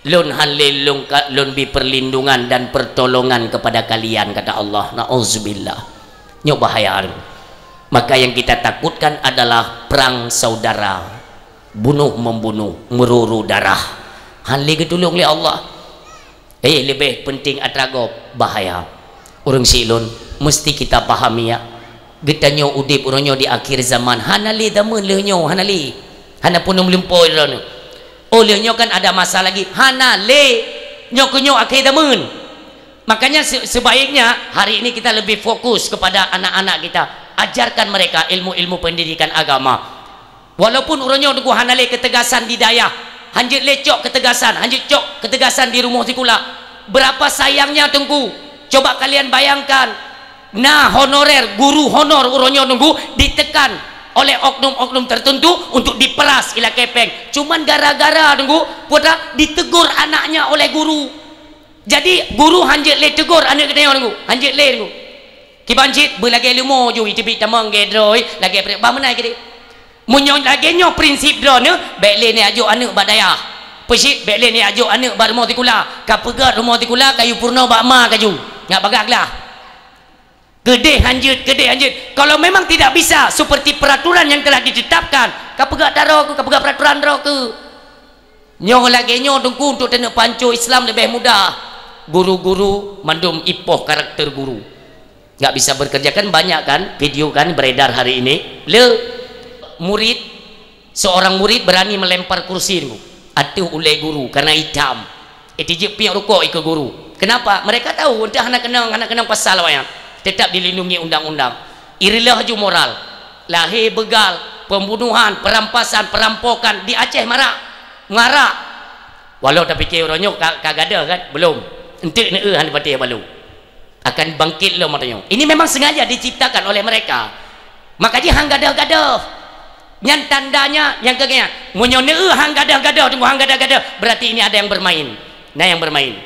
Lôn han lé lôn ka-, lôn bi perlindungan dan pertolongan kepada kalian, kata Allah. Na'udzubillah. Nyoe bahaya. Maka yang kita takutkan adalah perang saudara, bunuh membunuh, meruru darah. Han lé geutulông lé Allah. Eh, leubeh penting atra gob, bahaya. Ureuëng syiek lôn, mesti kita pahami, ya. Geutanyoe udeb uroe nyoe di akhir zaman, hana lé zaman lheueh nyoe, hana lé. Hana peunoh meulimpôi droeneuh. Oh, lheueh nyoe kan ada masa lagi, hana lé. Nyoe keuh nyoe akhir zaman. Makanya se-, sebaiknya hari ini kita lebih fokus kepada anak-anak kita. Ajarkan mereka ilmu-ilmu pendidikan agama. Walaupun uroe nyoe Teungku hana lé ketegasan di dayah, hanjeuet lé cok ketegasan, hanjeuet cok ketegasan di rumoh sikula. Berapa sayangnya Teungku, coba kalian bayangkan, na honorer, guru honor uroe nyoe Teungku ditekan oleh oknum-oknum tertentu untuk diperas ilakée péng. Cuman gara-gara Teungku, putra ditegur anaknya oleh guru. Jadi, guru hanjeuet lé tegur aneuëk geutanyoe Teungku, hanjeuet lé Teungku. Kiban cit beulagée leumo ju iteubiet tamong lagée droe, lagée prek bah meunan keudeh. Meunyoe lagée nyoe prinsip droeneuh, bék lé neujok aneuëk bak dayah. Peucit bék lé neujok aneuëk bak rumoh sikula. Ka peugét rumoh sikula, kayue peurunoe bak ma kaju. Ngat bagah glah. Keudeh hanjeuet, keudeh hanjeuet. Kalau memang tidak bisa seperti peraturan yang telah ditetapkan, ka peugét taroe keuh, ka peugét peraturan droe keuh. Nyoe lagée nyoe Teungku untuk taneuk panco Islam leubeh mudah. Guru-guru mandum ipoh karakter guru. Nggak bisa bekerja kan banyak kan video kan beredar hari ini. Le murid, seorang murid berani melempar kursi Teungku. Ateueh ulée guru karena hitam. Eh, tijeuek piek rukok ikeu guru. Kenapa? Mereka tahu entah hana keunong, hana keunong pasal awaknyan. Tetap dilindungi undang-undang. Ireuleuh ju moral. Lahé beugal, pembunuhan, perampasan, perampokan di Aceh marak. Marak. Walau tapike uroe nyoe ka, ka gadôh kan? Belum. Enteuk neueu han patéh balu. Akan bangkit lom ata nyoe. Ini memang sengaja diciptakan oleh mereka. Maka jih han gadôh-gadôh. Nyan tandanya nyang keu nyan. Meunyoe neueu han gadôh-gadôh, tunggu han gadôh-gadôh, berarti ini ada yang bermain. Nah, yang bermain.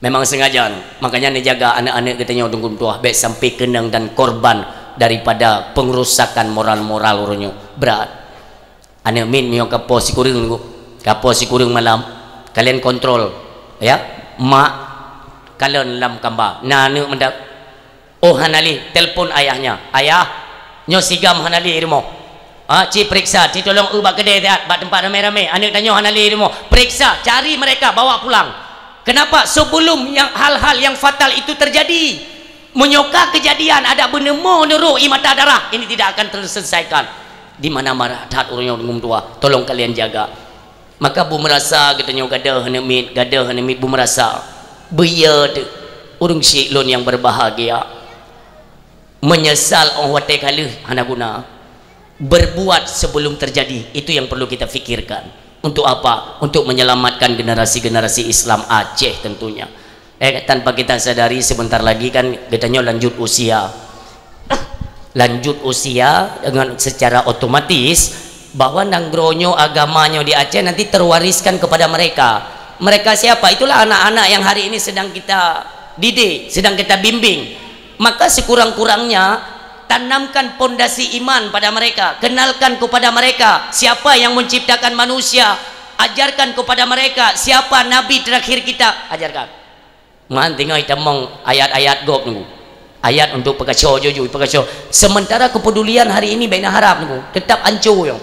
Memang sengaja. Makanya neujaga aneuk-aneuk geutanyoe teungku tuah, bék sampai keunong dan korban daripada pengerusakan moral-moral uroe nyoe. Brat. Aneuk miet meunyoe ka poh sikureueng, ka poh sikureueng malam, kalian kontrol, ya. Mak kalon lam kamba, na aneuk mantong. Oh, hana lé, telpon ayahnya. "Ayah, nyoe si Gam hana lé i rumoh. Ah, ci periksa, ci tolong eu bak keudè siat, bak teumpat ramé-ramé. Aneuk tanyoe hana lé i rumoh. Periksa, cari mereka, bawa pulang." Kenapa? Sebelum yang, hal-hal yang fatal itu terjadi. Meunyoe ka keujadian, ada beuneumoe neurok ie mata darah, ini tidak akan terselesaikan. Di mana marah that ureuëng nyang teungku tuah, tolong kalian jaga. Maka beumeurasa geutanyoe gadôh aneuk miet, gadôh aneuk miet beumeurasa. Beuyeu teuh, ureuëng syiek lôn nyang berbahagia. Meunyeusal óh watée ka lheueh hana guna. Berbuat sebelum terjadi, itu yang perlu kita fikirkan. Untuk apa? Untuk menyelamatkan generasi-generasi Islam Aceh tentunya. Eh, tanpa kita sadari, sebentar lagi kan geutanyoe lanjut usia. Lanjut usia dengan secara otomatis bahwa nanggroe nyoe, agama nyoe di Aceh nanti terwariskan kepada mereka. Mereka siapa? Itulah anak-anak yang hari ini sedang kita didik, sedang kita bimbing. Maka sekurang-kurangnya tanamkan pondasi iman pada mereka, kenalkan kepada mereka siapa yang menciptakan manusia, ajarkan kepada mereka siapa nabi terakhir kita, ajarkan. Man tinggai tamong ayat-ayat gob nunggu. Ayat untuk peukaco jujui, peukaco. Sementara kepedulian hari ini bina harap nunggu, tetap ancur yang.